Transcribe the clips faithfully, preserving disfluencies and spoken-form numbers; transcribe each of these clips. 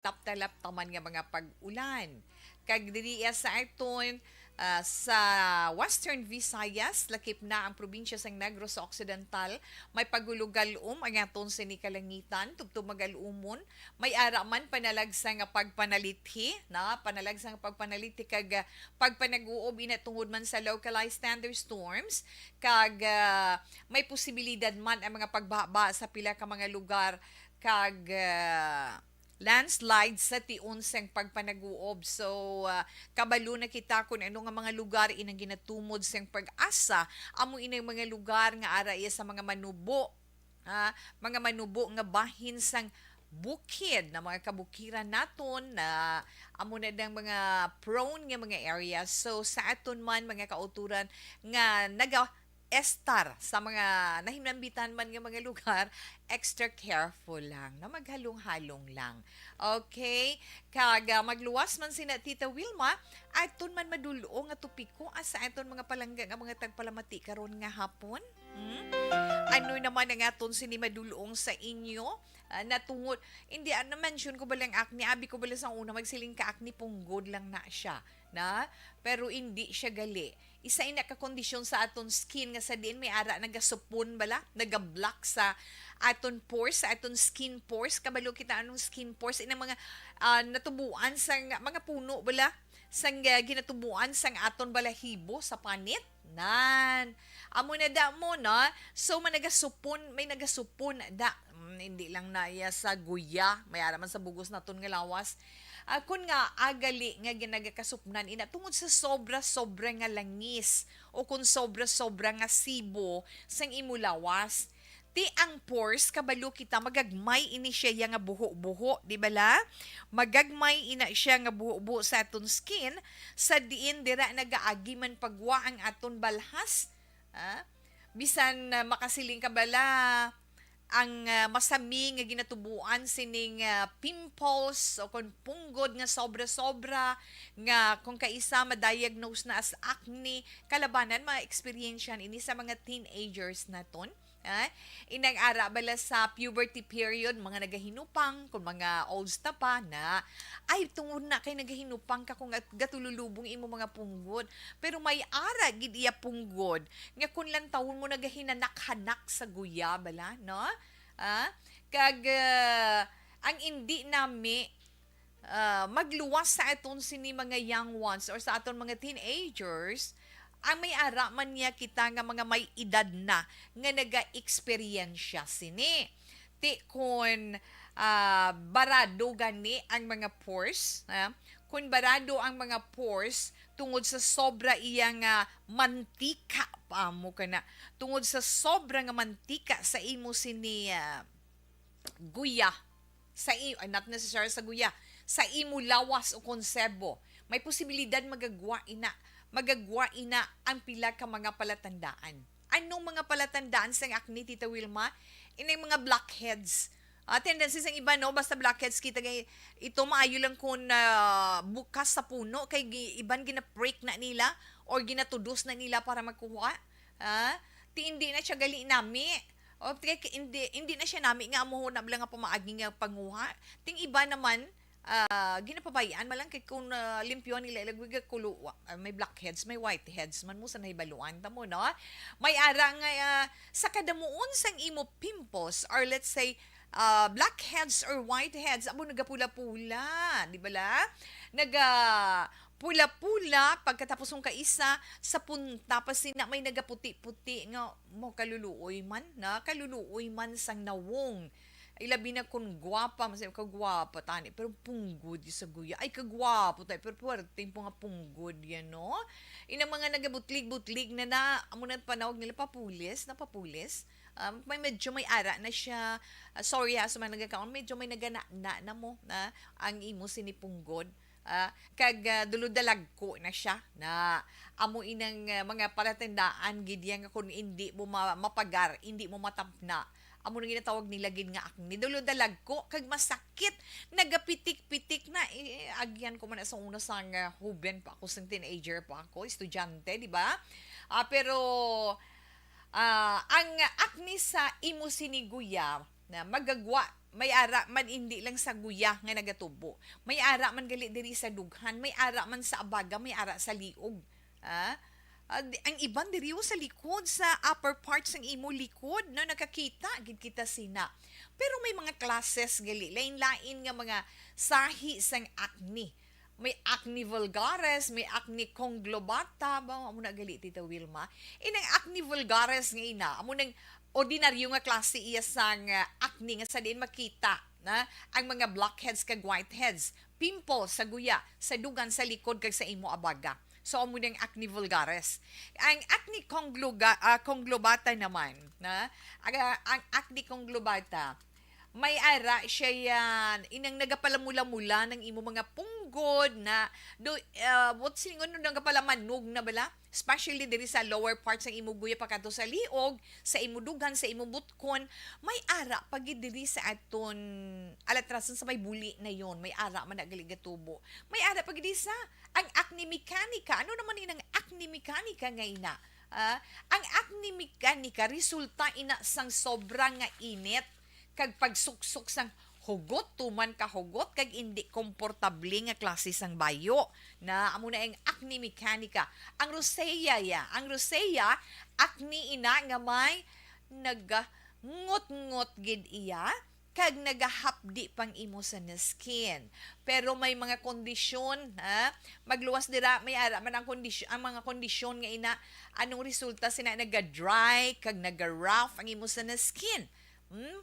talaptalap taman nga mga pag-ulan. Kag diri sa aton, ah, sa Western Visayas, lakip na ang probinsya sang Negros Occidental. May pagulugalom ang aton sini kalangitan, tubtob magalumon. May ara man panalagsa nga pagpanalithi, na panalagsa nga pagpanalithi kag, ah, pagpanaguob ina tungod man sa localized thunderstorms, kag, ah, may posibilidad man ang mga pagbahaba sa pila ka mga lugar kag, ah, landslide sa tion sang pagpanaguob. So, ah, kabalo na kita kung ano nga mga lugar inang ginatumod sang pag-asa. Amo inang mga lugar nga ara iya sa mga manubo, ah, mga manubo nga bahin sang bukid na mga kabukiran naton na amo na dang mga prone nga mga areas. So, sa aton man, mga kauturan nga naga-estar sa mga nahinambitan man nga mga lugar, extra careful lang, na maghalong-halong lang. Okay? Kag, ah, magluwas man sina Tita Wilma, aton man madul-ong nga topiko, ah, sa aton mga palangga nga mga tagpalamati karon nga hapon. Hmm? Ano naman ang aton sini madul-ong sa inyo? Ah, natungod, hindi, ah, na-mention ko bala ang acne? Abi ko bala sa una, magsiling ka acne, punggod lang na siya, na? Pero hindi siya gali. Isa ina ka kondisyon sa aton skin nga sa diin may ara nagasupon bala, nagablock sa aton pores, sa aton skin pores. Kabalo kita anong skin pores? Inang mga, ah, natubuan sang mga puno bala, sang, ah, ginatubuan sang aton balahibo sa panit. Nan. Amo na da mo, no? So, managasupon, may nagasupon da. Mm, hindi lang na iya sa guya, may ara man sa bugos naton nga lawas. Ah, kun nga agali nga ginagakasupnan ina tungod sa sobra-sobra nga langis o kun sobra-sobra nga sibo sang imo lawas. Ti ang pores, kabalo kita, magagmay ini siya ya nga buho-buho, di bala? Magagmay ina siya nga buho-buho sa aton skin, sa diin dira nagaagi man pagwa ang aton balhas. Ah, bisan, ah, makasiling ka bala ang, ah, masami nga ginatubuan sining, ah, pimples o kon punggod nga sobra-sobra, nga kung kaisa ma-diagnose na as acne, kalabanan ma-experience ini sa mga teenagers naton. Ah, inang ara bala sa puberty period, mga nagahinupang, kung mga olds ta pa na, ay, tungod na kay nagahinupang ka kung gat-, gatululubong imo mga punggod. Pero may ara gid iya punggod nga kun lantawon mo nagahinanak-hanak sa guya bala, no? Ah, kag, ah, ang indi nami, ah, magluwas sa aton sini mga young ones or sa aton mga teenagers, ang may ara man niya kita nga mga may edad na nga naga-eksperyensya sini. Ti kun, ah, barado gani ang mga pores, ha? Kun barado ang mga pores tungod sa sobra iya nga mantika, pa mo kana, tungod sa sobra nga mantika sa imo sini, ah, guya, sa i-, ah, not necessarily sa guya, sa imo lawas o konsebo, may posibilidad magagwa ina, magagwa ina ang pila ka mga palatandaan. Anong mga palatandaan sang acne, Tita Wilma? Inang mga blackheads. Ah, tendency sang iba, no, basta blackheads kita, kay ito maayo lang kung, ah, bukas sa puno, kay gi-, iban gina-break na nila or ginatudos na nila para magkuha. Ah, ti hindi na siya gali nami. O, ti-, hindi, hindi na siya nami nga amo na lang nga pamaagi nga panguha. Ting iba naman, ah, ginapabayaan man lang kay kung, ah, limpyo nila ilagwig kulo, wa-, ah, may blackheads, may whiteheads man mo sa nahibaluan ta mo, no? May ara nga, ah, sa kadamuon sang imo pimples or let's say, ah, blackheads or whiteheads, amo nagapula-pula, di ba la? Naga pula-pula, pagkatapos kung kaisa, sa punta pa sina may nagaputi-puti nga mo kaluluoy man, na kaluluoy man sang nawong. Ilabi na kung gwapa, mas kagwapa tani, pero punggod yung sa guya. Ay, kagwapo tayo, pero puwerte po nga punggod yan, no? Inang mga nagabutlig-butlig na na, amo na panawag nila, papulis, na papulis. Um, may medyo may ara na siya. Ah, sorry ha, sa mga nagkakaon, medyo may nagana na, na mo na ang imo sinipunggod. Ah, kag, ah, dulod-dalagko na siya na amo inang, ah, mga palatandaan gid yan nga kung hindi mo ma-, mapagar, hindi mo matapna. Amo nang ginatawag nila gid nga acne. Dulod-dalagko kag masakit, nagapitik-pitik na. Eh, agyan ko man na sa una sang, ah, huben pa ako, sang teenager pa ako, estudyante, di ba? Ah, pero, ah, ang acne sa imo sini guya na magagwa may ara man hindi lang sa guya nga nagatubo. May ara man gali diri sa dughan, may ara man sa abaga, may ara sa liog. Ah? Ah, di- ang iban diri, oh, sa likod, sa upper part sang imo likod, no, nakakita gid kita sina. Pero may mga classes gali, lain-lain nga mga sahi sang acne. May acne vulgaris, may acne conglobata, ba, amo na gali, Tita Wilma. Inang acne vulgaris nga ina, amo nang ordinaryo nga klase iya sang, ah, acne nga sa diin makita na ang mga blackheads kag whiteheads, pimples sa guya, sa dugan, sa likod, kag sa imo abaga. So, amo nang acne vulgaris. Ang acne congloga-, ah, conglobata naman, na, aga, ang acne conglobata, may ara siya yan, inang nagapalamula-mula ng imo mga punggod na, do, ah, what singon, nagapalamanog na bala? Especially diri sa lower parts sang imo guya pagkadto sa liog, sa imo dughan, sa imo butkon, may ara pa gid diri sa aton alatrasan sa may buli na yon. May ara man na gali gatubo. May ara pa gid sa ang acne mechanica. Ano naman inang acne mechanica nga ina? Ah, ang acne mechanica resulta ina sang sobra nga init kag pagsuksok sang hugot, tuman ka hugot, kag indi komportable nga klase sang bayo. Na, amo na ang acne mechanica. Ang rosea, ya. Ang rosea, acne ina nga may nagangot-ngot gid iya, kag nagahapdi pang imo sa skin. Pero may mga kondisyon, ha? Magluwas dira, may ara man ang kondisyon, ang mga kondisyon nga ina, anong resulta sina, naga-dry, kag naga-rough ang imo sa skin. Hmm?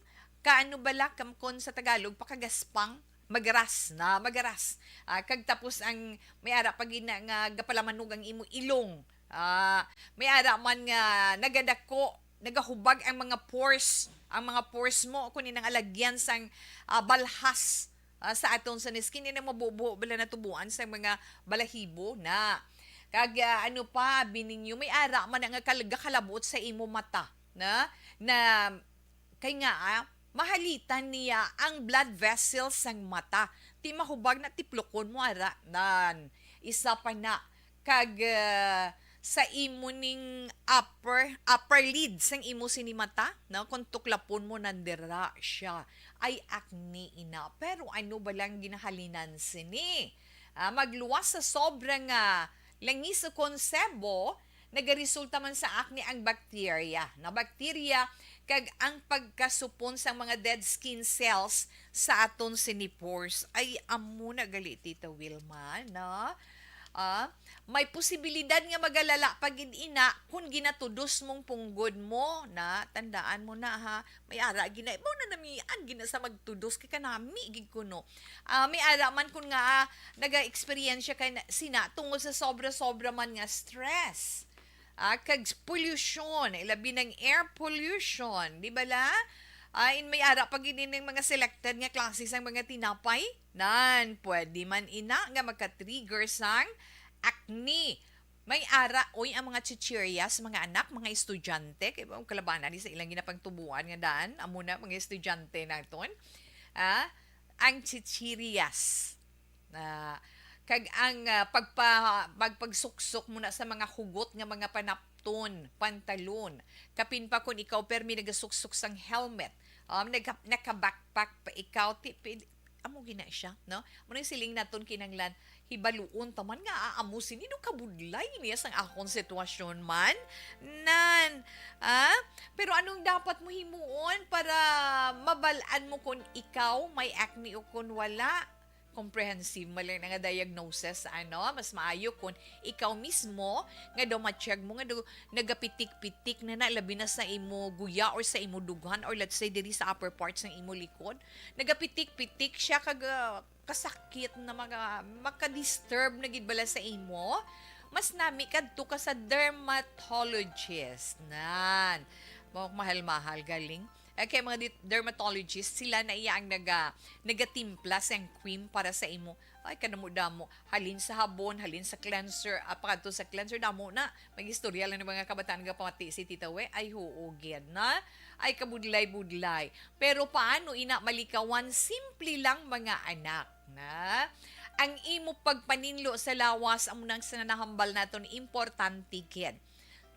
Kaano bala kam-, kon sa Tagalog, pakagaspang, magaras na, magaras. Ah, kag tapos ang may ara pa gid na nga gapalamanog ang imo ilong. Ah, may ara man nga nagadako, nagahubag ang mga pores, ang mga pores mo, kung inang alagyan sang, ah, balhas, ah, sa aton sa skin, inang mabubuo bala natubuan sa mga balahibo na. Kag, ah, ano pa, bininyo, may ara man nga kal-, gakalabot sa imo mata na, na kay nga, ah, mahalitan niya ang blood vessels sang mata. Ti mahubag na tiplokon mo, ara. Nan, isa pa na. Kag, ah, sa imo ning upper, upper lid sang imo sini mata, no? Kung tuklapon mo, nandira siya. Ay, acne ina. Pero ano ba lang ginahalinan sini? Ah, magluwas sa sobra nga langis o konsebo, nagaresulta man sa acne ang bakterya. Na bakterya kag ang pagkasupon sang mga dead skin cells sa aton sini pores. Ay, amo na gali, Tita Wilma, no? Ah, may posibilidad nga magalala pa gid ina kung ginatudos mong punggod mo. Na, tandaan mo na, ha, may ara gina, mo na namian gina sa magtudos kay kanami gid kuno. Ah, may ara man kun nga, ah, naga-eksperyensya kay na, sina tungod sa sobra-sobra man nga stress. Ah, kag pollution, ilabi ng air pollution, di ba la? Ah, in may ara pa gid ning mga selected nga klase sang mga tinapay, nan pwede man ina nga maka-trigger sang acne. May ara, oy, ang mga chichirias, mga anak, mga estudyante, kay ang kalabanan ni sa ilang ginapangtubuan nga daan, amo na, mga estudyante naton. Ah, ang chichirias. Ah, kag ang, ah, pagpa-, pagpagsuksok mo na sa mga hugot nga mga panapton, pantalon, kapin pa kun ikaw permi nagasuksok sang helmet, um, nagka-, naka-backpack pa ikaw, ti-, pi-, amo gina siya, no? Mao nang siling naton kinanglan, hibaluon ta man nga aamo sini, no, kabudlay niya sang akon sitwasyon man. Nan, ah? Pero anong dapat mo himuon para mabal-an mo kon ikaw may acne o kon wala? Comprehensive man lang na nga diagnosis, ano? Mas maayo kon ikaw mismo nga daw ma-check mo nga daw nagapitik-pitik na na, labi na sa imo guya or sa imo dughan or let's say diri sa upper parts ng imo likod. Nagapitik-pitik siya kag, ah, kasakit na mga makadisturb na gid bala sa imo. Mas nami kadto ka sa dermatologist. Nan. Mo mahal-mahal galing. Eh, kay mga dit-, dermatologist, sila na iya ang naga-, nagatimpla sang cream para sa imo. Ay, kadamo-damo. Halin sa habon, halin sa cleanser, ah, pakadto sa cleanser, damo na. Mag-istorya lang ng mga kabataan nga pamati si Tita We. Ay, huo, gid na. Ay, kabudlay-budlay. Pero paano ina malikawan? Simple lang, mga anak, na ang imo pagpaninlo sa lawas, amo nang sa nahambal naton, importante gid.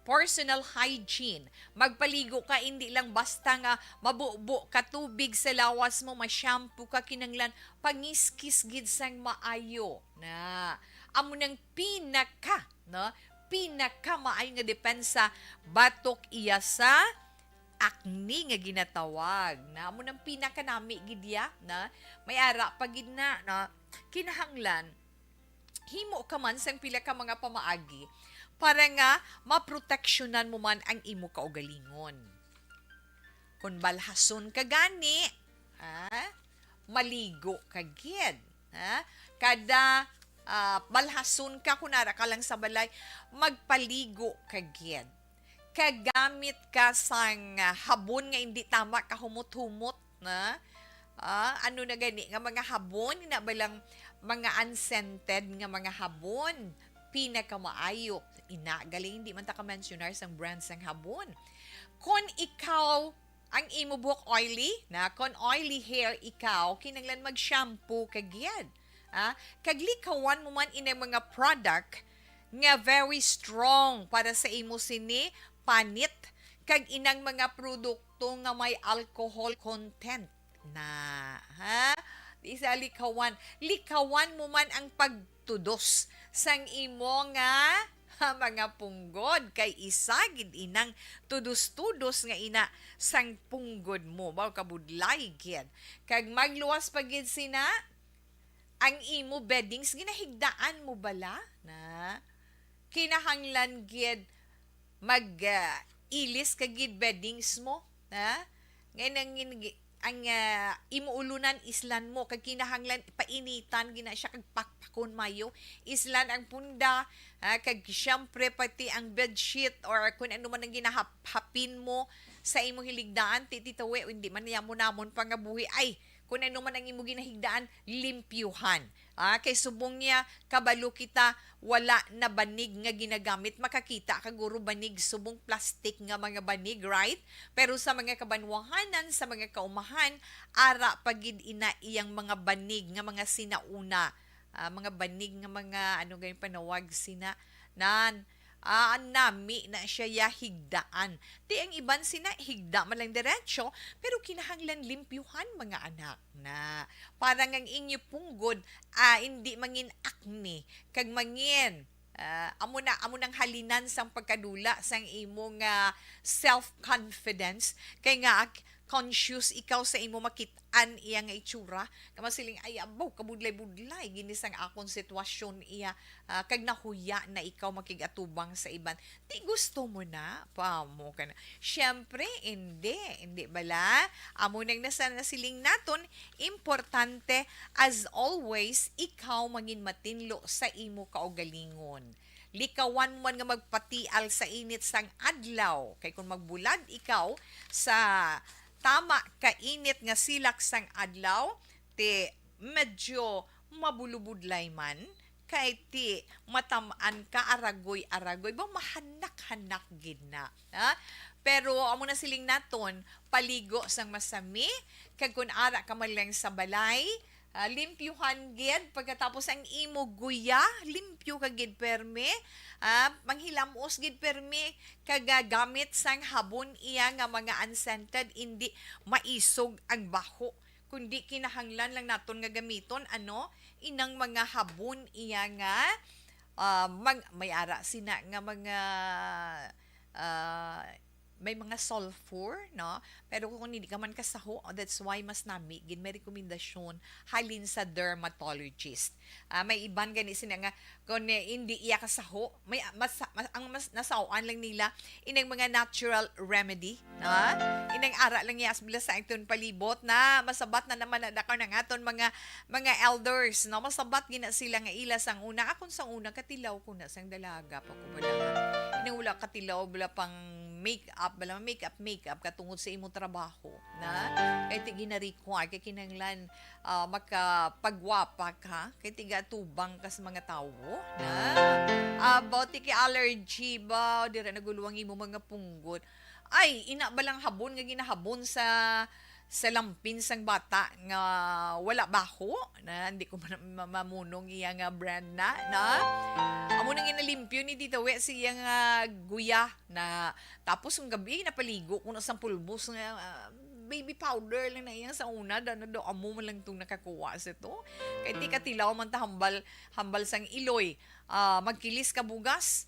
Personal hygiene. Magpaligo ka, hindi lang basta nga mabubo ka tubig sa lawas mo, ma-shampoo ka, kinanglan pangiskis gid sang maayo. Na, amo nang pinaka, no? Pinaka maayo nga depensa batok iya sa acne nga ginatawag. Na, amo nang pinakanami gid iya, na may ara pa gid na, na kinahanglan himo ka man sang pila ka mga pamaagi para nga maproteksyonan mo man ang imo kaugalingon. Kung balhason ka gani, ha, maligo ka gid, ha? Kada, ah, balhason ka, kung ara ka lang sa balay, magpaligo ka gid. Kagamit ka sang, ah, habon nga hindi tama kahumot-humot, na? Ah, ano na gani nga mga habon? Ina ba lang mga unscented nga mga habon? Pinakamaayo. Ina, galing, hindi man ta ka-mensionar sang brand sang habon. Kon ikaw, ang imo buhok oily, na? Kon oily hair ikaw, kinahanglan mag-shampoo ka gid. Ah, kag likawan mo man inang mga product nga very strong para sa imo sini panit, kag inang mga produkto nga may alcohol content na, ha? Di sa likawan. Likawan mo man ang pagtudos sang imo nga, ha, mga punggod, kay isa gid inang tudos-tudos nga ina sang punggod mo. Baw kabudlay gid. Kag magluwas pa gid sina, ang imo beddings, ginahigdaan mo bala na kinahanglan gid mag, ah, ilis ka gid beddings mo, ha? Nga nang gin-, ang, ah, imo ulunan, islan mo, kag kinahanglan painitan gina siya, kag pakpakon mayo, islan ang punda, ha? Kag siyempre pati ang bedsheet or kung ano man ang ginahap-, hapin mo sa imong hiligdaan, ti, ti tawi, hindi man niya mo namon pangabuhi, ay, kung ano man ang imo ginahigdaan, limpyuhan. Ah, kay subong niya, kabalo kita, wala na banig nga ginagamit. Makakita ka guro banig, subong plastic nga mga banig, right? Pero sa mga kabanwahanan, sa mga kaumahan, ara pa gid ina iyang mga banig nga mga sinauna. Ah, mga banig nga mga, ano gayong panawag sina, nan, ah, ang nami na siya ya higdaan. Ti ang iban sina higda man lang diretso, pero kinahanglan limpyuhan, mga anak, na para nga ang inyo punggod, ah, hindi mangin acne, kag mangin, ah, amo na, amo nang halinan sang pagkadula sang imo nga self-confidence, kay nga ak-, conscious ikaw sa imo makit-an iya nga itsura, nga masiling, "Ay, abaw, kabudlay-budlay gini sang akon sitwasyon iya," ah, kag nahuya na ikaw makigatubang sa iban. Ti gusto mo na? Pa mo ka na. Siyempre, hindi. Hindi bala? Amo nang nasa nasiling naton, importante, as always, ikaw mangin matinlo sa imo kaugalingon. Likawan mo man nga magpatial sa init sang adlaw. Kay kung magbulad ikaw sa tama ka init nga silak sang adlaw, ti medyo mabulubudlay man, kay ti matam-an ka aragoy-aragoy, ba mahanak-hanak gid na, ha? Pero amo na siling naton, paligo sang masami, kag kun ara ka man lang sa balay, ah, limpyuhan gid, pagkatapos ang imo guya, limpyo ka gid permi, ah, manghilamos gid permi, kag, ah, gamit sang habon iya nga mga unscented, indi maisog ang baho, kundi kinahanglan lang naton nga gamiton, ano, inang mga habon iya nga, ah, mag-, may ara sina nga mga, ah, may mga sulfur, no? Pero kung hindi ka man kasaho, oh, that's why mas nami gid may rekomendasyon halin sa dermatologist. Ah, may iban gani sina nga kung, eh, hindi iya kasaho, may mas, mas ang mas nasawan lang nila inang mga natural remedy, no? Inang ara lang iya sa aton palibot na masabat na naman na dako ng aton mga mga elders, no? Masabat gina sila nga ila sang una. Akon sang una, katilaw ko na sang dalaga pa ko bala. Inang wala katilaw, wala pang make-up, bala make-up, make-up katungod sa imo trabaho, na? Kay ti gina-require, kay kinahanglan, ah, makapagwapa ka, kay tigatubang ka sa mga tawo, na? About ti kay allergy ba, dira naguluwang imo mga punggot. Ay, ina ba lang habon nga ginahabon sa salampin sang bata nga wala baho, na hindi ko man ma-, mamunong iya nga brand na, na. Amo nang ginalimpyo ni Tita We sa iya nga guya na, tapos ang gabi napaligo ko na sang pulbos nga, ah, baby powder lang na iyang sa una, da na daw amo man lang tong nakakuha sa to. Kay ti katilaw man ta hambal, hambal sang iloy, ah, magkilis ka bugas,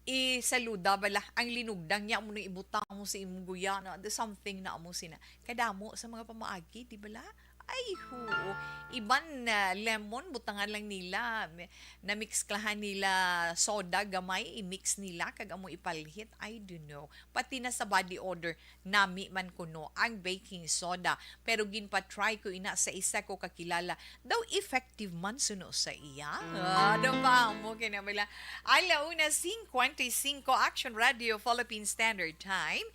isaluda bala ang linugdang niya, amo na ibutang mo sa imong guya, na the something na amo sina. Kadamo sa mga pamaagi, di bala? Ay, huo. Iban na lemon, butangan lang nila. Me-, na-mix klahan nila soda, gamay, i-mix nila, kag amo ipalhit. I don't know. Pati na sa body odor, nami man kuno ang baking soda. Pero ginpa-try ko ina sa isa ko kakilala. Daw effective man suno sa iya. Ah, daw pa mo kinabala. Ala una cincuenta y cinco, Action Radio Philippine Standard Time.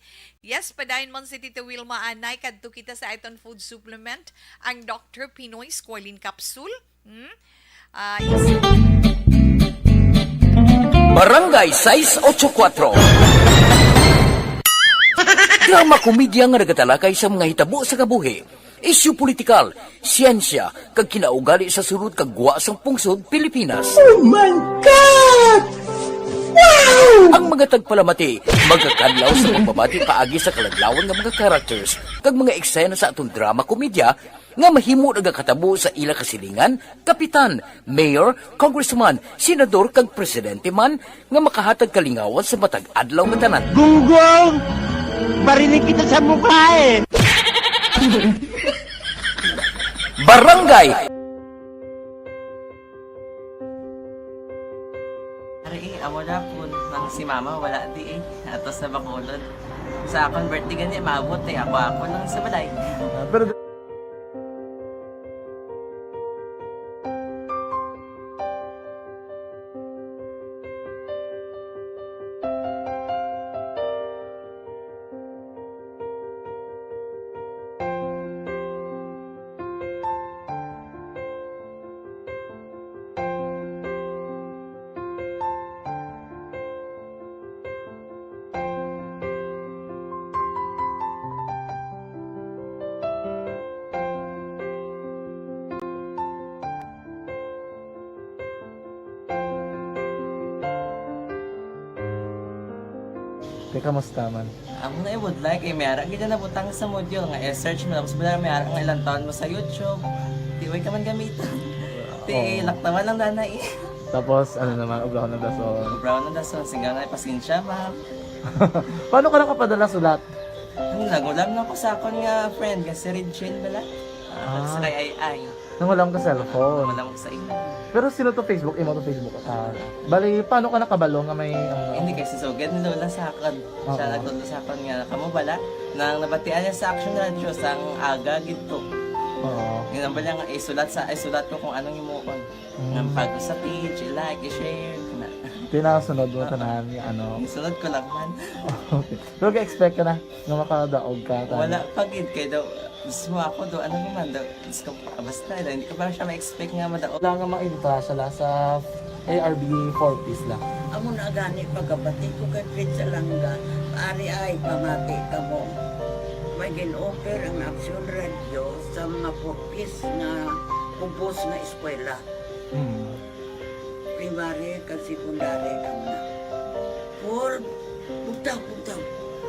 Yes, padayon man si Tita Wilma anay kadto kita sa iton food supplement, ang Doctor Pinoy Squalene Capsule. Hmm? Ah, is- Barangay sais ocho kuatro. Drama komedya nga nagatalakay sa mga hitabo sa kabuhi, isyu politikal, siyensya, kag kinaugali sa sulod kag gwa sang pungsod Pilipinas. Oh my God! Wow! Ang mga tagpalamati magakadlaw sa pagbabati paagi sa kaladlawan nga mga characters kag mga eksena sa aton drama komedya nga mahimo nagakatabo sa ila kasilingan, kapitan, mayor, congressman, senador, kag presidente man nga makahatag kalingawan sa matag adlaw nga tanan. Gunggong! Barinig kita sa mukha eh! Barangay! Ari, eh, amo na po. Nang si mama, wala di eh. Ato sa Bacolod. Sa akon birthday gani, maabot eh. Ako, ako lang sa balay. Ah, pero Te, kamusta man? Amo na ibudlay kay may ara gid na nabutang sa module nga i-search mo, tapos bala may ara nga ilang taon mo sa YouTube. Di way ka man gamiton. Ti, laktawan lang danay. Tapos, ano naman, obrahon ng dason. Obrahon ng dason, singga nga, pasensya, ma'am. Paano ka nakapadala sulat? Ano, nagulam na ko sa akon nga friend, nga si Regine bala. Ah, ah, sa kay Ay Ay. Nangulam ka cellphone? Nangulam ko sa imo. Pero sino to Facebook? Imo to Facebook? Ah, bali, paano ka nakabalo nga may, ano? Hindi, kay si Sugad ni Lola sa akon. Siya nagtudlo sa akon nga, kamo bala, nang nabatian niya sa Action Radio, sang aga gid to. Oo. Yun ang bala nga, isulat sa, isulat ko kung anong himuon. Mm. Nang pag sa page, i-like, i-share, kana. Tinasunod mo tanan nga ano. Isunod ko lang man. Okay. Pero ga-expect ka na nga makadaog ka, tani? Wala pa gid kay daw, mismo ako daw, ano naman daw, Diyos ko, basta daw, hindi ko pa siya ma-expect nga madaog. Wala nga maibutang sila sa A R B four Ps lang. Amo na gani pagkabati ko kay Fritz Alanga, ari ay pamati kamo. May gin-offer ang Action Radio sa mga four Ps nga kubos nga eskwela. Mm. Primary kag secondary lang na. Paul, bugtaw, bugtaw.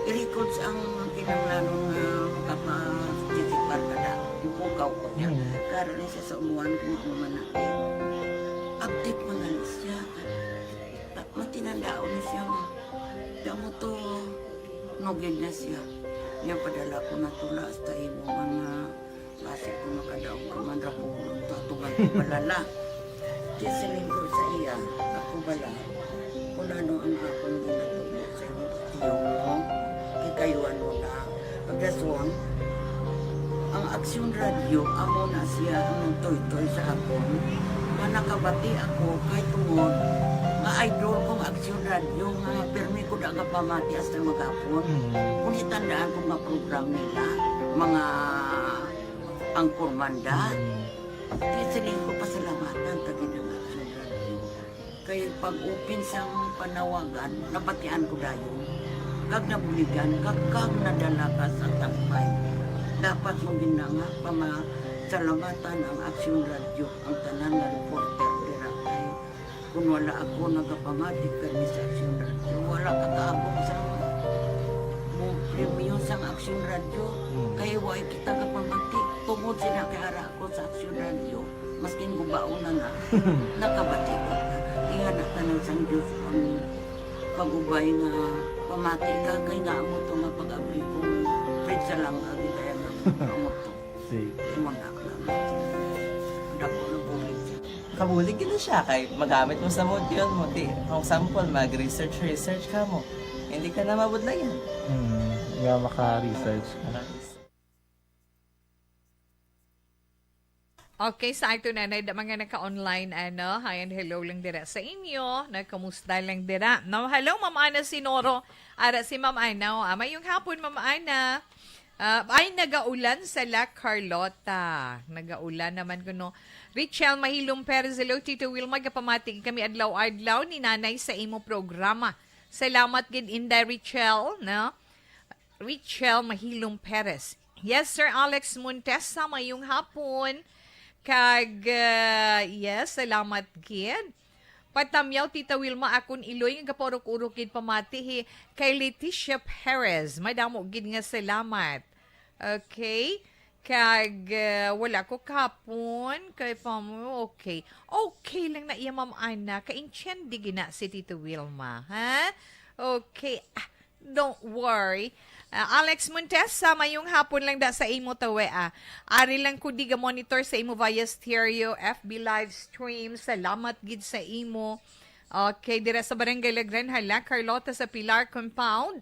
I-records ang kinahanglanon nga makapa-, sisipar ka na. Ipukaw ko niya. Mm. Karon ni siya sa umuan kung ano man na. Update mo na ni siya. Ta-, matinandaon ni siya nga. Damo to, nugid na siya. Niya padala ko na tula hasta imo man nga Basi ko makadaog ka man ra ko, tatugan ko palala. Di siling ko sa iya, ako bala, kung ano ang akong ginatubo sa imo, tiyo mo, kay kayuan mo na. Pagdaswang, ang Aksyon Radyo, amo na siya ang nagtoytoy sa akon. Nga nakabati ako, kay tungod, nga idol kong Aksyon Radyo, nga pirmi ko da nga pamati hasta maghapon. Mm. Kung itandaan ko nga program nila, mga Ang Kurmanda. Mm. Di siling ko pasalamatan ta gid ang Action Radio. Kay pag-open sang panawagan, nabatian ko dayon. Kag nabuligan, kag, kag nadala ka sa tampay. Dapat mo gid na nga pamasalamatan ang Aksyon Radyo, ang tanan nga reporter dira, kay kung wala ako, nagapamati kami sa Aksyon Radyo, wala ka kaabot sa mo premyo sang Aksyon Radyo. Mm. Kay wala kita kapamati tungod sila kay ara ako sa Aksyon Radyo, maskin gubaon na na, nakabati ko. Ingana tanan sang Diyos ang pag-ubay nga pamati ka, kay nga amo to nga pag-abli ko, Fred, sa langga gid ang amo to. Sige. Imo na lang. Dako na bulig siya. Kabulig gid siya kay magamit mo sa module mo. Di, for example, mag-research, research ka mo. Hindi ka na mabudlayan. Hmm, nga maka-research ka. Okay, sa ato na, na mga naka-online, ano, hi and hello lang dira sa inyo, nagkamusta lang dira. No, hello, Ma'am Ana Sinoro, ara si Ma'am Ana, oh, ah, mayong hapon, Ma'am Ana. Ah, ay, nagaulan sa La Carlota. Nagaulan naman kuno. Richel Mahilong Perez, hello, Tito Wilma, gapamati kami adlaw-adlaw ni Nanay sa imo programa. Salamat gid, Inday Richel, no? Richel Mahilong Perez. Yes, Sir Alex Montesa, mayong hapon. Kag, ah, yes, salamat gid. Patamyaw, Tita Wilma, akon iloy nga gapaurok-urok gid pamati hi kay Leticia Perez. Madamo gid nga salamat. Okay? Kag, ah, wala ko kahapon kay pamo. Okay. Okay lang na iya, Ma'am Ana. Kaintiende gid na si Tita Wilma, ha? Okay. Ah, don't worry. Ah, Alex Montesa, mayong hapon lang da sa imo tawe, ah. Ari lang ko di ga-monitor sa imo via stereo, F B live stream. Salamat gid sa imo. Okay, dira sa Barangay La Granja, La Carlota sa Pilar Compound.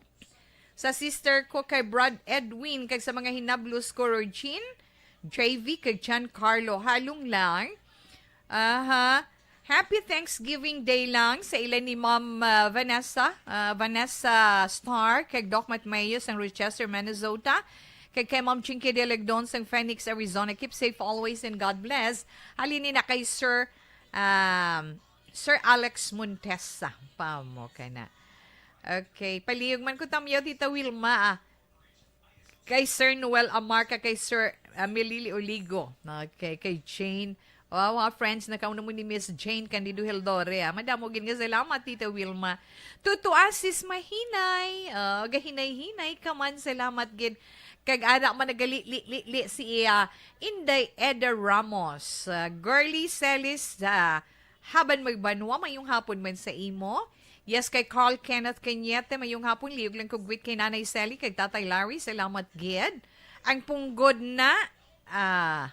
Sa sister ko kay Brad Edwin, kag sa mga hinablos ko, Regine, J V, kag John Carlo. Halong lang. Aha. Happy Thanksgiving Day lang sa ila ni Ma'am, ah, Vanessa, ah, Vanessa Star, kag Doc Matmeo sang Rochester, Minnesota, kag kay Ma'am Chinky Delegdon sang Phoenix, Arizona. Keep safe always and God bless. Halin ni na kay Sir, um, Sir Alex Montesa. Pamo ka na. Okay, palihog man ko tamyaw, Tita Wilma, ah. Kay Sir Noel Amar, kag kay Sir, ah, Melili Oligo. Okay, kay Jane. Wow, mga friends na kauno mo ni Miss Jane Candido Hildore, ah. Madamo gid nga salamat, Tita Wilma. Tutuasis mahinay. Oh, gahinay-hinay ka man. Salamat gid. Kag ara man nagali-li-li-li si, ah, Inday Eda Ramos. Ah, Girly Celis, ah, Haban Magbanwa, mayong hapon man sa imo. Yes, kay Carl Kenneth Cañete, mayong hapon, lihog lang ko greet kay Nanay Sally kag Tatay Larry, salamat gid. Ang punggod na, ah,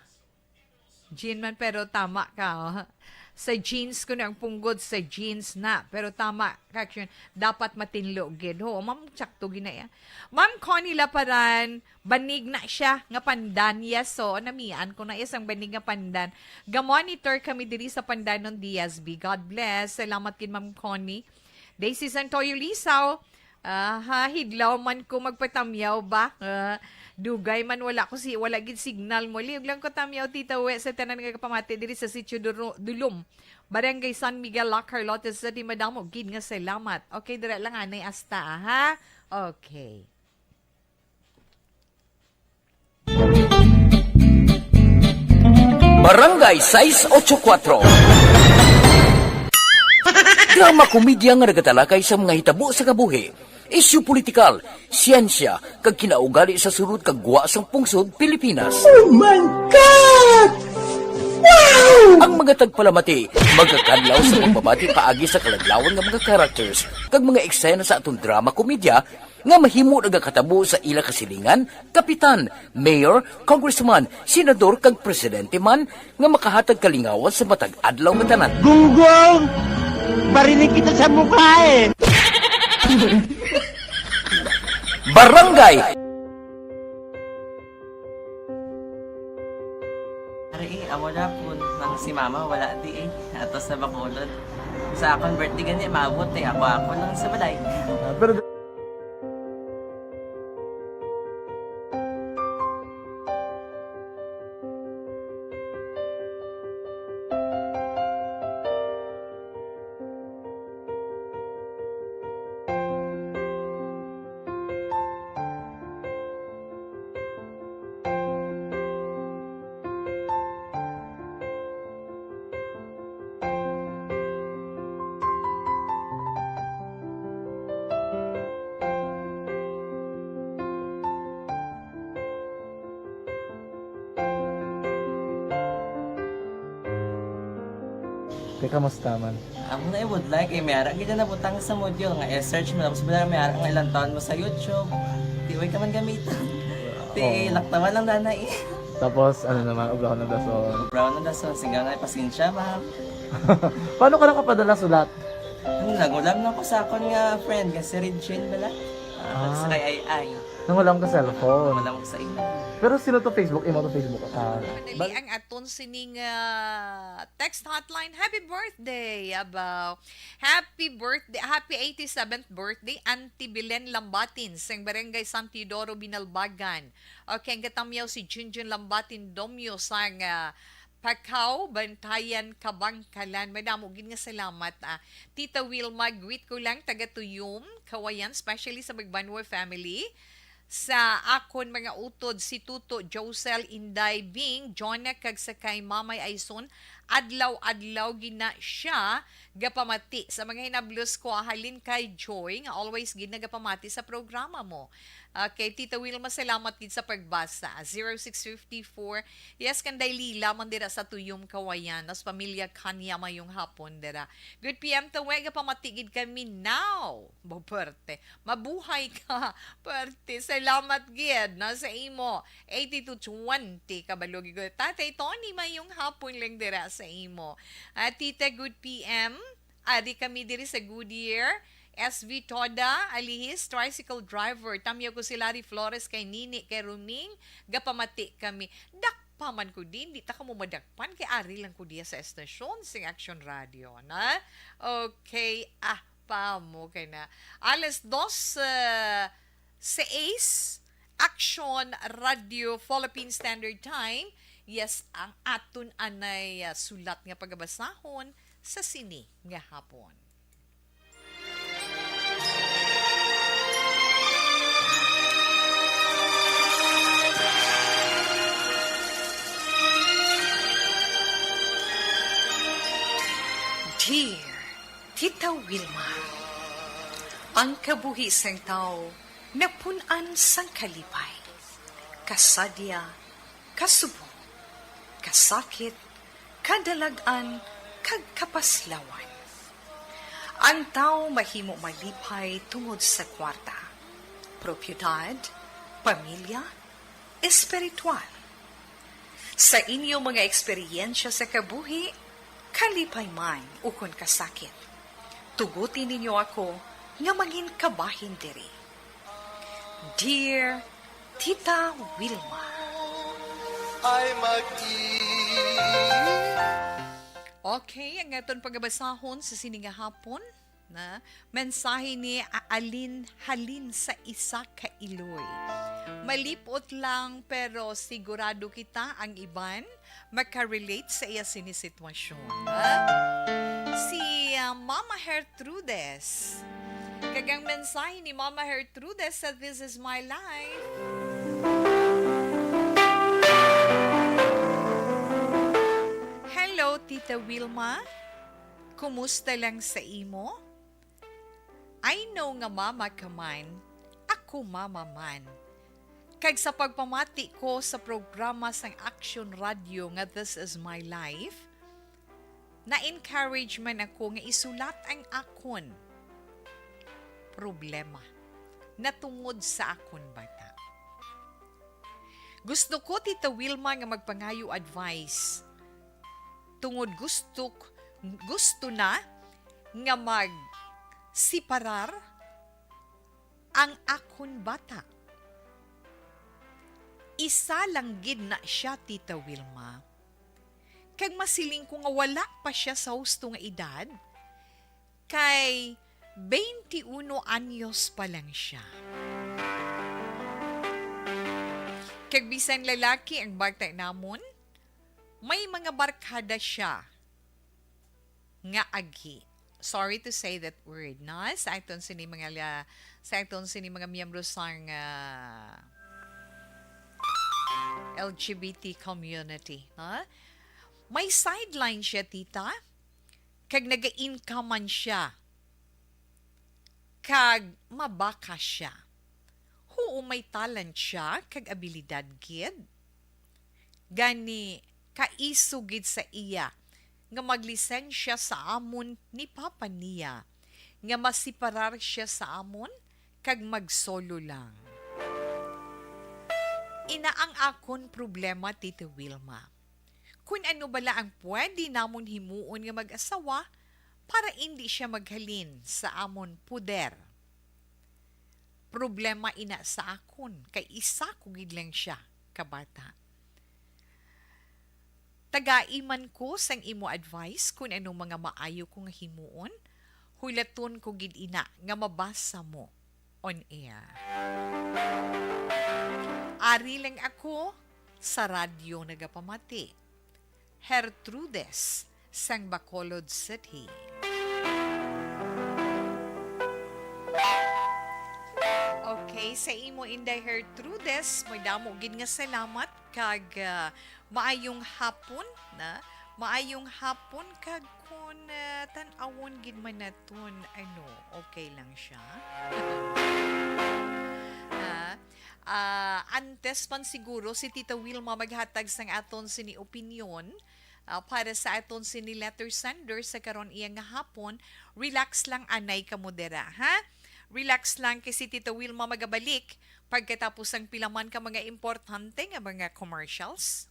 Jean man, pero tama ka, oh. Sa jeans ko na ang punggod, sa jeans na. Pero tama ka, Action. Dapat matinlo gid. Ho, Ma'am, tsakto gid na iya. Ma'am Connie Laparan, banig na siya nga pandan. Yes, so, namian ko na isang banig nga pandan. Ga-monitor kami diri sa Pandanon D S B. God bless. Salamat gid, Ma'am Connie. Daisy Santoyo Lisaw, aha, hidlaw man ko magpatamyaw ba? Ah, dugay man wala ko si, wala gid signal mo. Lihog lang ko tamyaw, Tita We, sa tanan nga kapamati diri sa Sitio Duro-, Dulom, Barangay San Miguel, La Carlota City. Madamo gid nga salamat. Okay, dira lang anay asta, ha? Okay. Barangay sais ocho kuwatro. Drama komedya nga nagatalakay sa mga hitabo sa kabuhi, isyu politikal, siyensya, kag kinaugali sa sulod kag gwa sang pungsod Pilipinas. Oh my God! Wow! Ang mga tagpalamati magakadlaw sa pagbabati paagi sa kaladlawan nga mga characters kag mga eksena sa aton drama komedya nga mahimo nagakatabo sa ila kasilingan, kapitan, mayor, congressman, senador, kag presidente man nga makahatag kalingawan sa matag adlaw nga tanan. Gunggong! Barinig kita sa mukha eh! Barangay! Ari, eh, amo na po. Nang si mama, wala di eh. Ato sa Bacolod. Sa akon birthday gani, maabot eh. Ako, ako lang sa balay. Ah, pero Kamusta man? Amo na, I would like, eh, may ara gid na nabutang sa module nga i-search mo, tapos wala, may ara nga ilang taon mo sa YouTube. Di, way ka man gamitan. Di, Oo. Laktawan lang na na, eh. Tapos, ano naman, obra ko ng dason. Brown ang dason, singga nga, pasensya, ma'am. Paano ka nakapadala sulat? Ano, nagulam lang ko sa akon nga friend, nga si Regine bala. Ah, Ah. Sa kay Ai Ai. Nangulam ka cellphone. Wala ko sa imo. Pero sino to Facebook? Imo to Facebook? Ah. Madali ang aton sining, ah, text hotline. Happy birthday, abaw. Happy birthday, happy eighty-seventh birthday, Auntie Belen Lambatin, sang Barangay San Teodoro, Binalbagan. Okay, ang katamyaw si Junjun Lambatin Domyo sang, ah, Pakaw, Bantayan, Kabangkalan. Madamo gid nga salamat, ah. Tita Wilma, greet ko lang, taga Tuyom, Kawayan, especially sa Magbanwa family. Sa akon mga utod, si Tuto Josel, Inday Bing, Jonah, kag sa kay Mamay Aison, adlaw-adlaw gid na siya gapamati sa mga hinablos ko, halin kay Joy, nga always gid nagapamati sa programa mo. Okay, Tita Wilma, salamat gid sa pagbasa. Zero six fifty-four. Yes, kanday Lila man dira sa Tuyom, Kawayan. Nas pamilya Kanya, mayong hapon dira. Good P M to, wega pamati gid kami now. Baperte. Mabuhay ka, parte. Salamat gid, no, sa imo. Eighty to twenty, kabalo gid ko. Tatay Tony, mayong hapon lang dira sa imo. Ah, Tita, good P M. Ari kami diri sa Goodyear. S V Toda, Alihis, tricycle driver. Tamyo ko si Larry Flores, kay Nini, kay Ruming. Gapamati kami. Dakpa man ko din, di ta kamo madakpan, kay ari lang ko diya sa estasyon, sing Action Radio, na? Okay, ah, pa mo kay na. Alas dos, ah, seis, Action Radio Philippine Standard Time. Yes, ang aton anay, ah, sulat nga pagabasahon sa sini nga hapon. Dear Tita Wilma, ang kabuhi sang tawo napun-an sang kalipay, kasadya, kasubong, kasakit, kadalag-an, kag kapaslawan. Ang tawo mahimo malipay tungod sa kwarta, propiedad, pamilya, espiritual. Sa inyo mga eksperyensya sa kabuhi, kalipay man ukon kasakit, tuguti ninyo ako nga mangin kabahin diri. Dear Tita Wilma. Ay mag-i- Okay, ang aton pagabasahon sa sini nga hapon na mensahe ni Aalin halin sa isa ka iloy. Malipot lang, pero sigurado kita ang iban makarelate sa iya sini sitwasyon, ha? Si, ah, Mama Gertrudes. Kag ang mensahe ni Mama Gertrudes sa This Is My Life. Hello, Tita Wilma. Kumusta lang sa imo? I know nga mama ka man, ako mama man. Kag sa pagpamati ko sa programa sang Action Radio nga This Is My Life, na-encourage man ako nga isulat ang akon problema natungod sa akon bata. Gusto ko, Tita Wilma, nga magpangayo advice tungod gusto, gusto na nga magsiparar ang akon bata. Isa lang gid na siya, Tita Wilma. Kag masiling ko nga wala pa siya sa husto nga edad, kay twenty-uno anyos pa lang siya. Kag bisan lalaki ang bata namon, may mga barkada siya nga agi. Sorry to say that word, no? Sa aton sini mga la-, sa aton sini mga miyembro sang, ah, L G B T community, no? May sideline siya, tita, kag naga-income man siya, kag mabaka siya. Huo, may talent siya kag abilidad gid. Gani, kaiso gid sa iya nga maglisensya sa amon ni papa niya, nga masiparar sia sa amon kag magsolo lang. Ina ang akon problema, Tita Wilma. Kun ano bala ang pwede namon himuon nga mag-asawa para indi sia maghalin sa amon poder. Problema ina sa akon, kay isa ko gid lang sia ka bata. Tagai man ko sang imo advice kun ano mga maayo ko nga himuon, hulaton ko gid ina nga mabasa mo on air. Ari lang ako sa radyo nagapamati. Gertrudes sang Bacolod City. Okay, sa imo, Inday Gertrudes, madamo gid nga salamat kag, ah, maayong hapon na. Maayong hapon kag kun, ah, tan-awon gid man naton, ano, okay lang siya. Ah, ah, antes man siguro si Tita Wilma maghatag sang aton sini opinyon, ah, para sa aton sini letter sender sa karon iya nga hapon, relax lang anay kamo dira, ha? Relax lang kay si Tita Wilma magabalik pagkatapos sang pila man ka mga importante nga mga commercials.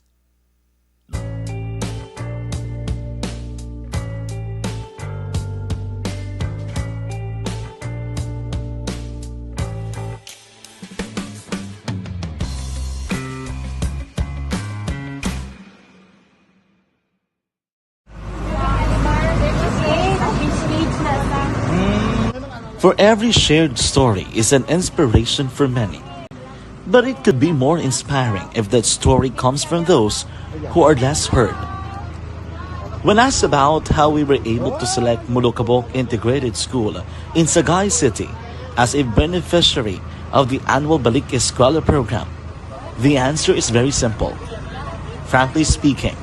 For every shared story is an inspiration for many. But it could be more inspiring if that story comes from those who are less heard. When asked about how we were able to select Molokabok Integrated School in Sagay City as a beneficiary of the annual Balik Eskwela program, the answer is very simple. Frankly speaking,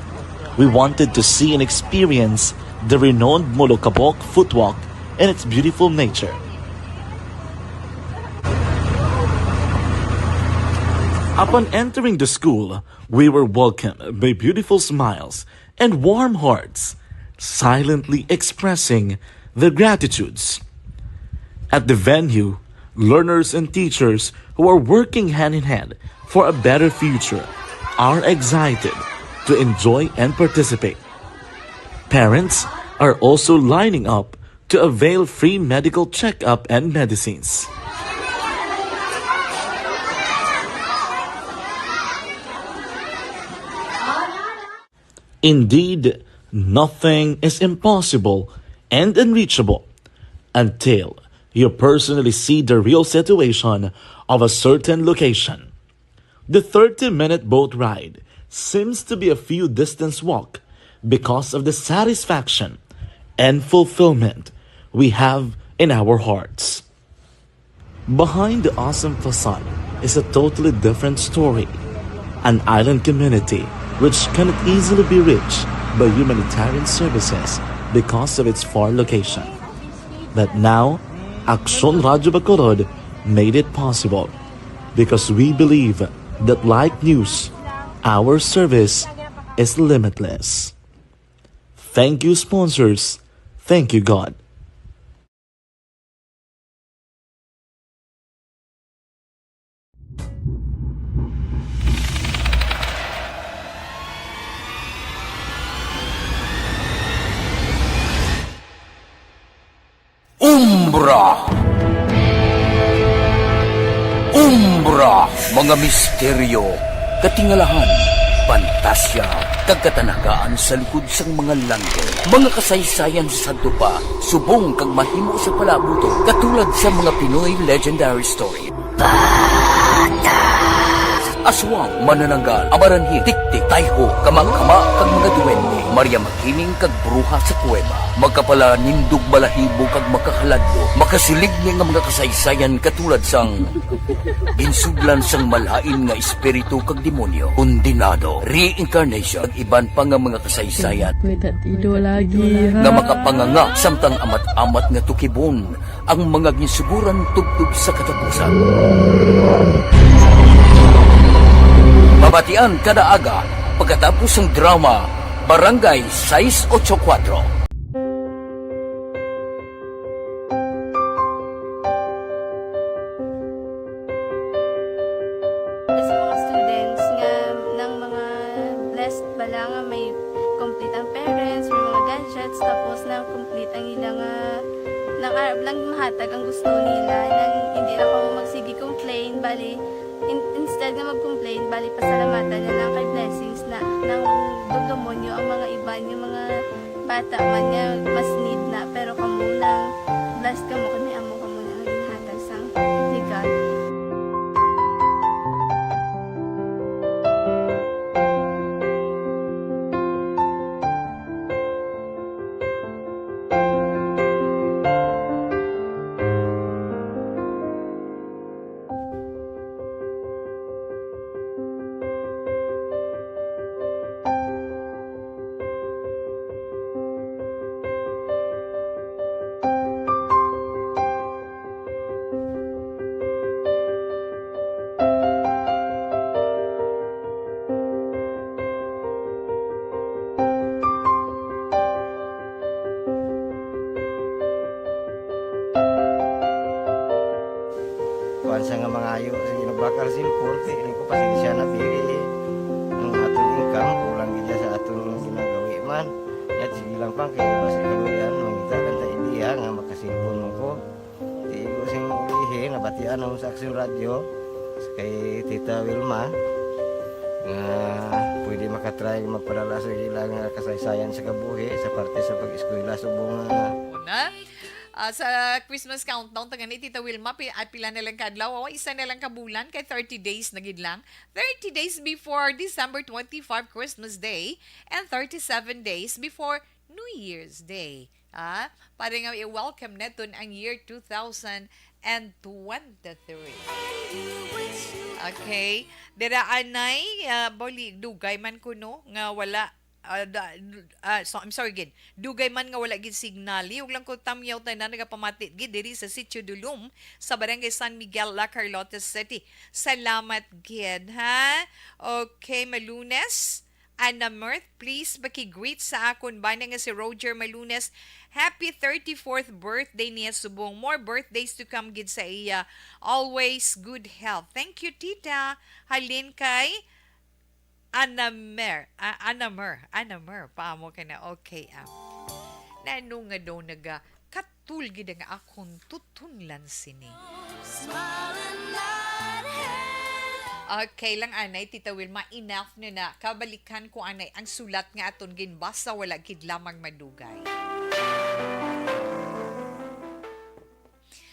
we wanted to see and experience the renowned Molokabok footwalk and its beautiful nature. Upon entering the school, we were welcomed by beautiful smiles and warm hearts, silently expressing their gratitudes. At the venue, learners and teachers who are working hand in hand for a better future are excited to enjoy and participate. Parents are also lining up to avail free medical checkup and medicines. Indeed, nothing is impossible and unreachable until you personally see the real situation of a certain location. The thirty-minute boat ride seems to be a few distance walk because of the satisfaction and fulfillment we have in our hearts. Behind the awesome facade is a totally different story. An island community which cannot easily be reached by humanitarian services because of its far location. But now, Aksyon Radyo Bacolod made it possible because we believe that, like news, our service is limitless. Thank you, sponsors. Thank you, God. Umbra. Umbra, mga misteryo, katingalahan, pantasya, kag katanagaan sa likod sang mga langit. Mga kasaysayan sa sadto pa, subong kag mahimo sa palaabuton, katulad sa mga Pinoy legendary story. Aswang, manananggal, amaranhil, tiktik, tayho, kamangkama, kag mga duwende. Maria Makining kag bruha sa kuweba. Makapalanindog balahibo kag makahaladlo. Makasiligni nga mga kasaysayan katulad sang ginsudlan sang malain nga espiritu kag demonyo, kondenado, reincarnation, kag iban pa nga mga kasaysayan May tatido lagi, ha? nga makapanganga samtang amat-amat nga tukibon ang mga ginsuguran tubtob sa katapusan. Mabatian kada aga pagkatapos sang drama, Barangay sais ocho kuwatro. Sa mga students nga nang mga blessed bala nga may complete ang parents, may mga gadgets, tapos nang complete ang ila nga nang arab lang mahatag ang gusto nila, nang hindi na ko magsige complain, bali in, instead nga mag-complain, bali pasalamatan na lang kay blessings na nang dudumo nyo ang mga iban nga mga bata man nga mas need na, pero kamo nang blessed kamo kay may amo kamo na nga ginhatag sang legal. Kuan sa nga mangayo sa ginabakal sa import, eh, ko pasensya na, bili, eh. Ang aton income, kulang gid sa aton ginagawi man. Yat, sige lang pang, kay basi kaluyan, mangita lang ta idea nga makasilpon mo ko. Di ko sing ulihi, nabatian ako sa Action Radio, kay Tita Wilma, nga pwede makatry magpadala sa ilang kasaysayan sa kabuhi sa parte sa pag-eskwela subong nga Una, ah, sa Christmas countdown, taga ni Tita Wilma, pi- at pila na lang ka adlaw? Awa, isa na lang ka bulan, kay thirty days na gid lang. Thirty days before December twenty-five, Christmas Day, and thirty-seven days before New Year's Day. Ah, para nga i-welcome naton ang year two thousand twenty-three. Okay. Dira anay, ah, bali, dugay man kuno nga wala, ah, da- ah, so, I'm sorry gid. Dugay man nga wala gid signal. Liog lang ko, tamyaw tanan, nagapamati gid diri sa Sitio Dulum, sa Barangay San Miguel, La Carlota City. Salamat gid, ha? Okay, Malunes. Anna Mirth, please paki-greet sa akon bana nga si Roger Malunes. Happy thirty-fourth birthday niya subong. More birthdays to come gid sa iya. Always good health. Thank you, Tita. Halin kay Anamer. Ah, Anamer. Anamer. Paamo ka na. Okay, ah. Nano nga daw naga katul gid ang akon tutunlan sini. Okay lang, anay, Tita Wilma, enough na na. Kabalikan ko, anay, ang sulat nga aton ginbasa, wala gid lamang madugay.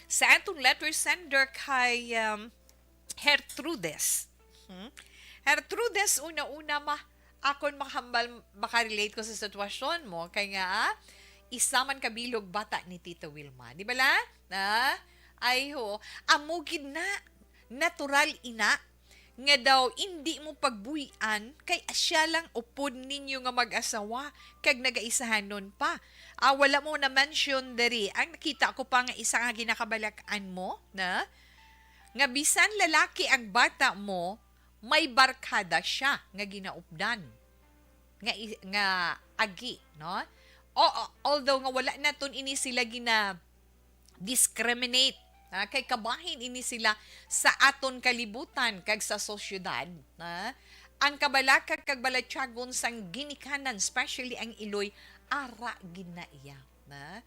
Sa atong letter sender kay, um, Gertrudes. Hmm? Gertrudes, una-una, ma, akon makahambal, makarelate ko sa sitwasyon mo. Kay nga, ah, isa man ka bilog bata ni Tita Wilma. Di bala? Ah? Ay, ho. Amo gid na. Natural ina. Nga daw, indi mo pagbuy-an, kay siya lang upod ninyo nga mag-asawa, kag nagaisahanon pa. Ah, wala mo na-mention diri. Ang nakita ko pa nga isa nga ginakabalak-an mo, na? Nga bisan lalaki ang bata mo, may barkada siya nga ginaupdan. Nga i-, nga agi, no? O, o, although nga wala naton ini sila gina discriminate, ha? Kay kabahin ini sila sa aton kalibutan kag sa sosyedad, ha? Ang kabalaka kag balatyagon sang ginikanan, especially ang iloy, ara gid na iya, ha?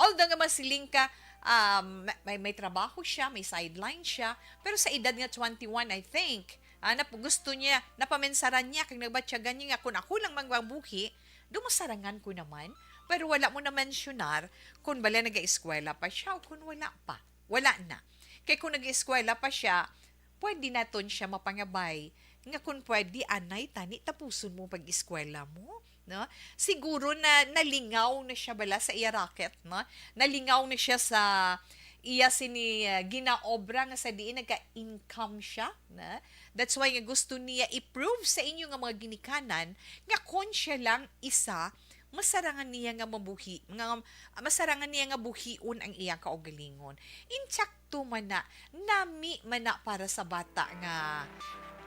Although nga masiling ka, um, may, may trabaho siya, may sideline siya, pero sa edad nga twenty-one, I think, ah, nap-, gusto niya, napaminsaran niya, kag nagbatyagan niya nga, "Kung ako lang magmabuhi, do masarangan ko naman." Pero wala mo na-mensyonar kung bala nag-eskwela pa siya o kung wala pa. Wala na. Kay kung nag-eskwela pa siya, pwede naton siya mapangabay nga kung pwede, anay, tani, tapuson mo pag-eskwela mo. No? Siguro na nalingaw na siya bala sa iya racket, no? Nalingaw na siya sa iya sini, uh, ginaobra nga sa diin nagka-income siya, no? That's why nga gusto niya i-prove sa inyo nga mga ginikanan nga kon siya lang isa, masarangan niya nga mabuhi, nga masarangan niya nga buhion ang iya kaugalingon. Intsakto man na, nami man na para sa bata nga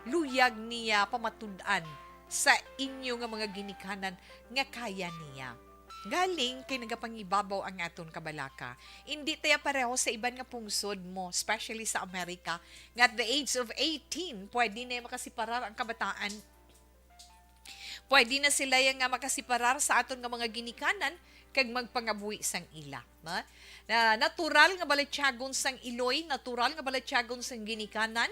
luyag niya pamatud-an sa inyo nga mga ginikanan nga kaya niya. Galing kay nagapangibabaw ang aton kabalaka. Indi taya pareho sa iban nga pungsod mo, especially sa Amerika, nga at the age of eighteen, pwede na makasiparar ang kabataan. Pwede na sila yang nga makasiparar sa aton nga mga ginikanan kag magpangabuhi sang ila. Na, na natural nga balatyagon sang iloy, natural nga balatyagon sang ginikanan,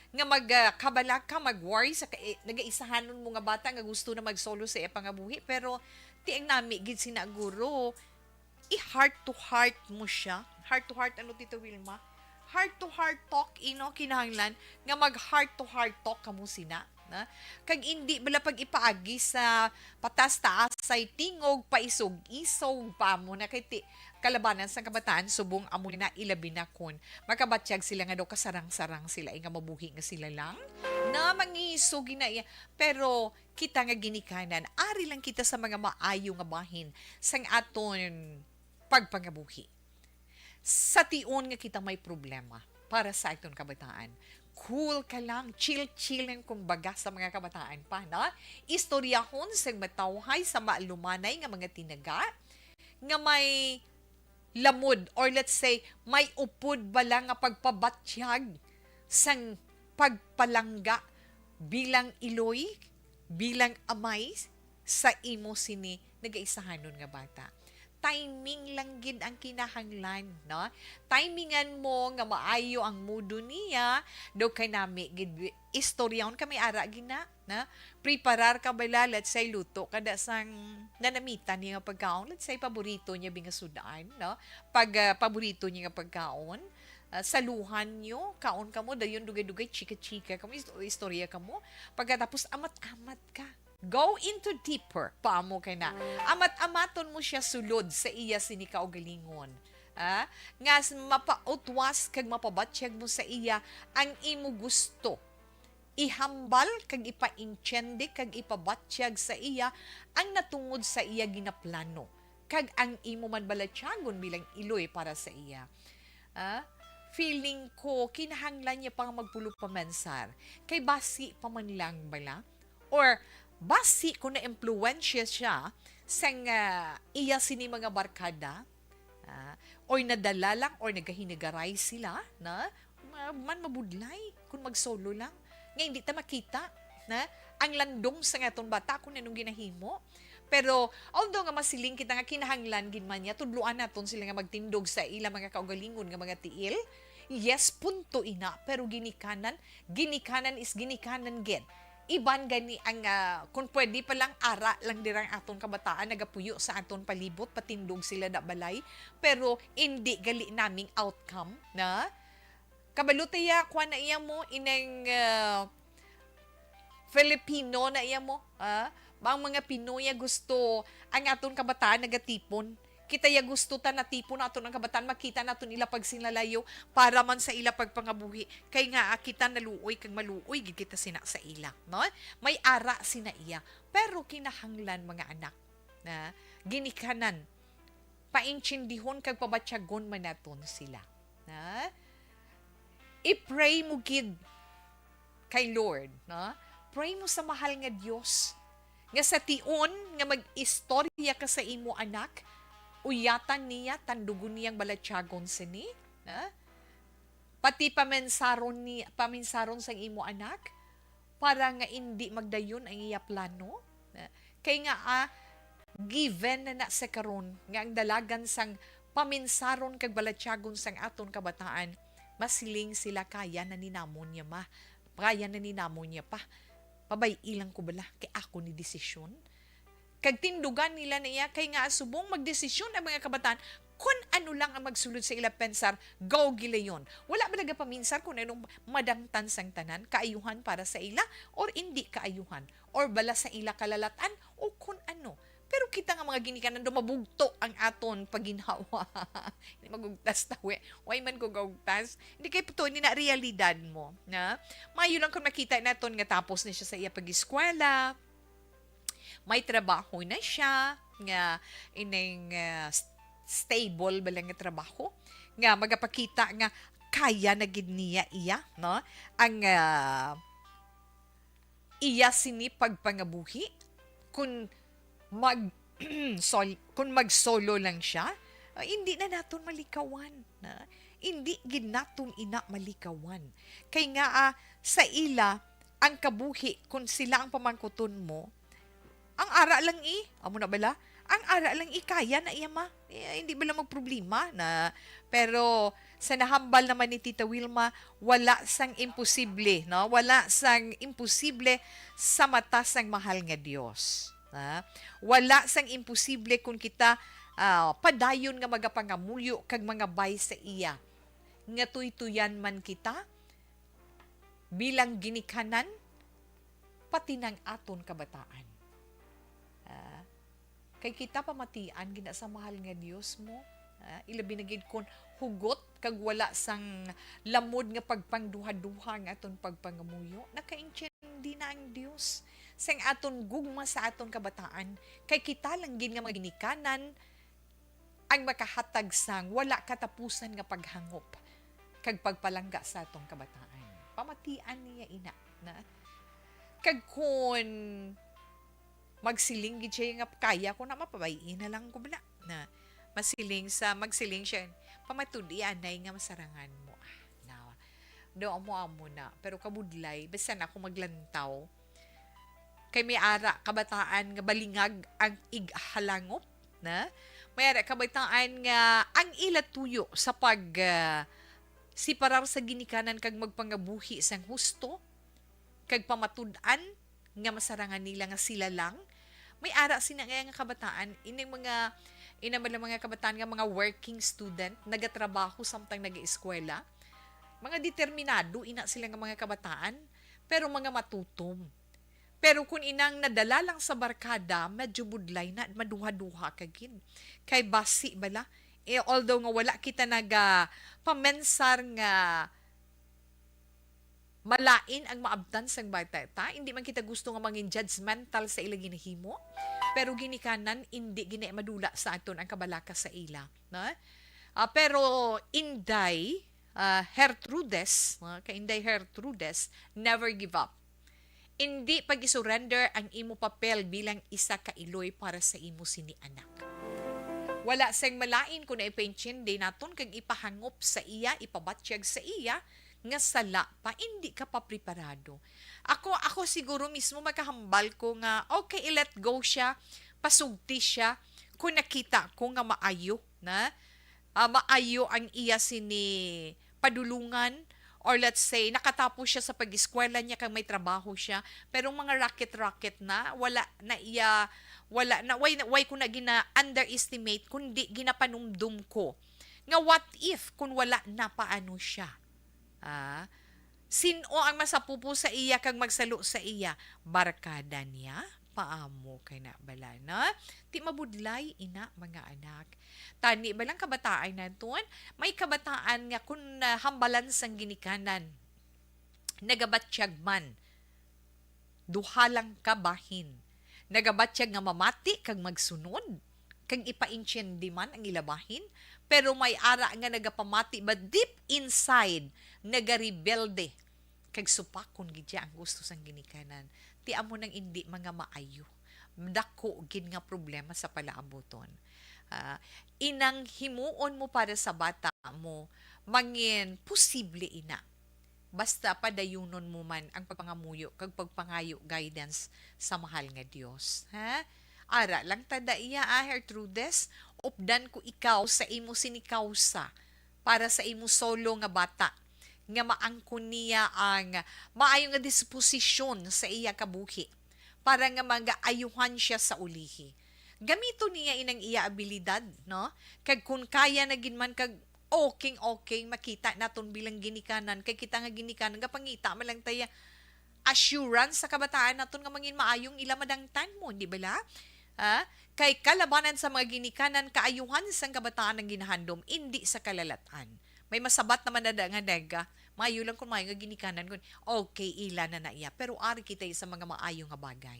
nga mag, ah, kabalaka, mag-worry sa ka-, eh, nagaisahanon mo nga bata nga gusto na magsolo sa iya pangabuhi, pero ti ang nami gid sina guro, i-heart to heart mo siya. Heart to heart, ano, Tita Wilma? Heart to heart talk, ino, kinahanglan nga mag heart to heart talk kamo sina, na? Kag indi bala pag ipaagi sa patas-taas say tingog, paisog-isog pa mo na kay ti-, kalabanan sang kabataan subong amo na, ilabi na kon makabatyag sila nga daw kasarang-sarang sila, eh, nga mabuhi nga sila lang na mangisog na iya. Pero kita nga ginikanan, ari lang kita sa mga maayo nga bahin sang aton pagpangabuhi. Sa tion nga kita may problema para sa aton kabataan, cool ka lang, chill-chill lang, kumbaga, sa mga kabataan pa, na istoryahon sang matawhay sa maalumanay nga mga tinaga nga may lamod, or let's say, may upod bala nga pagpabatyag sang pagpalangga bilang iloy, bilang amay sa imo sini nagaisahanon nga bata. Timing lang gid ang kinahanglan, no? Timingan mo nga maayo ang mudo niya, daw kay nami gid istoryaon kami ara gina, na? Preparar ka bala, let's say, luto ka da sang nanamitan niya nga pagkaon, let's say, paborito niya bi nga sud-an, no? Pag, ah, paborito niya nga pagkaon, ah, saluhan niyo, kaon kamo, dayon dugay-dugay, chika-chika kamo, ist-, istorya kamo. Pagkatapos, amat-amat ka. Go into deeper, pa mo kay na. Amat-amaton mo siya sulod sa iya sini kaugalingon. Ah, nga s-, mapautwas kag mapabatyag mo sa iya ang imo gusto. Ihambal kag ipaintiende kag ipabatyag sa iya ang natungod sa iya ginaplano, kag ang imo man balatyagon bilang iloy para sa iya. Ah, feeling ko, kinahanglan niya pa nga magpulo pa mansar. Kay basi pa man lang bala? Or basi kung na-impluwensya siya sang, ah, iya sini mga barkada, ah, or nadala lang or nagahinigaray sila, na, ma-, man mabudlay kung magsolo lang. Nga hindi ta makita, na, ang landong sa nga aton bata kung anong ginahimo. Pero, although nga masiling kita nga kinahanglan gid man niya, tudloan naton sila nga magtindog sa ila mga kaugalingon nga mga tiil. Yes, punto ina, pero ginikanan, ginikanan is ginikanan gid. Iban gani ang, ah, kung pwede pa lang, ara lang dira ang aton kabataan, nagapuyo sa aton palibot, patindog sila da balay, pero indi gali naming outcome, na? Kabalo ta ya, kuwan na iya mo, inang, ah, Filipino na iya mo, ah? Ang mga Pinoy ya gusto ang aton kabataan nagatipon. Kita ya gusto ta natipon naton ang kabataan, makita naton ila pagsinalayo para man sa ila pagpangabuhi. Kay nga, ah, kita naluoy kag maluoy gid kita sina sa ila, no? May ara sina iya. Pero kinahanglan, mga anak, na ginikanan, paintindihon kag pabatyagon man naton sila. Na? I-pray mo gid kay Lord, no? Pray mo sa mahal nga Dios nga sa tion nga mag-istorya ka sa imo anak, uyatan niya, tandugon niyang balatyagon sini, na? Pati paminsaron ni, paminsaron sang imo anak, para nga indi magdayon ang iya plano, na? Kay nga, ah, given na na sa karon nga ang dalagan sang paminsaron kag balatyagon sang aton kabataan, masiling sila, "Kaya na ni namon niya, ma. Kaya na ni namon niya, pa. Pabay-i lang ko bala, kay ako ni desisyon." Kag tindugan nila na iya, kay nga subong magdesisyon ang mga kabataan, kun ano lang ang magsulod sa ila pensar, go gilayon. Wala ba nagapaminsar kung anong madangtan sang tanan, kaayuhan para sa ila, or indi kaayuhan, or bala sa ila kalalatan, o kun ano. Pero kita nga mga ginikanan, daw mabugto ang aton paginhawa. Hindi magugtas ta, we. Way man ko gaugtas. Hindi kay puto, hindi na realidad mo, na? Mayo lang kung makita naton nga tapos na siya sa iya pag-eskwela. May trabaho na siya, nga ining, ah, s-, stable ba lang nga trabaho, nga magapakita nga kaya na gid niya iya, no? Ang, ah, iya sini pagpangabuhi, kun mag-, sol-, kun mag-solo lang siya, ah, hindi na naton malikawan, na? Hindi gid naton ina malikawan. Kay nga, ah, sa ila, ang kabuhi, kun sila ang pamangkuton mo, ang ara lang i, amo na bala, ang ara lang i kaya na iya ma. Eh, hindi bala magproblema na. Pero sa nahambal naman ni Tita Wilma, wala sang imposible, no? Wala sang imposible sa mata sang mahal nga Dios. Ha? Wala sang imposible kung kita, ah, padayon nga magapangamuyo kag mangabay sa iya nga tuytuyan man kita bilang ginikanan, pati nang aton kabataan. Ah, kay kita pamatian gina sa mahal nga Dios mo. Ah, ilabi na gid kon hugot kag wala sang lamod nga pagpangduha-duha ang aton pagpangamuyo. Nakaintindi na ang Dios sang aton gugma sa aton kabataan. Kay kita lang gid nga mga ginikanan ang makahatag sang wala katapusan nga paghangop kag pagpalangga sa atong kabataan. Pamatian niya ina, na? Kag kun magsiling gid siya nga kaya ko na, mapabay-i na lang ko bala, na? Masiling sa, magsiling siya, pamatud-i anay nga masarangan mo. Ah, na. Do amo, amo na. Pero kabudlay, basta na ako maglantaw. Kay may ara kabataan nga balingag ang ighalangop, na? May ara kabataan nga ang ila tuyo sa pag, ah, siparar sa ginikanan kag magpangabuhi sang husto kag pamatud-an nga masarangan nila nga sila lang. May ara sina nga, nga kabataan, ining mga, ina man lang mga kabataan nga mga working student, nagatrabaho samtang nag-eskwela. Mga determinado ina sila nga mga kabataan, pero mga matutom. Pero kung inang nadala lang sa barkada, medyo budlay na, maduha-duha ka gid. Kay basi bala, eh, although nga wala kita naga pamensar nga malain ang maabtan sang bata ta, hindi man kita gusto nga mangin judgmental sa ila ginahimo, pero ginikanan, hindi gini madula sa aton ang kabalaka sa ila, no? Ah, pero Inday, ah, Gertrudes, no? Kay Inday Gertrudes, never give up. Indi pag-isurrender ang imo papel bilang isa ka iloy para sa imo sini anak. Wala sang malain kon ipaintindi naton kag ipahangop sa iya, ipabatyag sa iya nga sala pa, indi ka pa preparado. Ako, ako siguro mismo makahambal ko nga, okay, i-let go siya, pasugti siya, kung nakita ko nga maayo na, ah, maayo ang iya sini padulungan, or let's say, nakatapos siya sa pag-eskwela niya kag may trabaho siya, pero mga racket-racket na, wala na iya, wala na, why, why ko na gina-underestimate, kundi ginapanumdum ko nga what if kung wala na, paano siya? Ah, sin-o ang masapupo sa iya kag magsalo sa iya? Barkada niya? Paamo kay na bala na? Ti mabudlay ina, mga anak. Tani balang kabataan naton, may kabataan nga kun, ah, hambalan sang ginikanan, nagabatyag man, duha lang ka bahin. Nagabatyag nga mamati kag magsunod, kag ipaintindi man ang ila bahin, pero may ara nga nagapamati, but deep inside, nagarebelde, kag supakon gid siya ang gusto sang ginikanan. Ti amo nang indi mga maayo. Dako gid nga problema sa palaabuton. Ah, inang himuon mo para sa bata mo, mangin posible ina. Basta padayunon mo man ang pagpangamuyo kag pagpangayo guidance sa mahal nga Dios, ha? Ara lang ta da iya, ah, Gertrudes, updan ko ikaw sa imo sini kawsa para sa imo solo nga bata, nga maangkon niya ang maayo nga disposisyon sa iya kabuhi, para nga magaayuhan siya sa ulihi. Gamiton niya inang iya abilidad, no? Kag kun kaya na gid man, kag okay, okay, makita naton bilang ginikanan, kay kita nga ginikanan, gapangita man lang ta ya assurance sa kabataan naton nga mangin maayong ila madangtan mo, di bala? Ah, kay kalabanan sa mga ginikanan, kaayuhan sang kabataan ang ginahandom, indi sa kalalat-an. May masabat naman na da nga nega, maayo lang kung maayo nga ginikanan, kun okay, ila na na iya. Pero ari kita sa mga maayo nga bagay.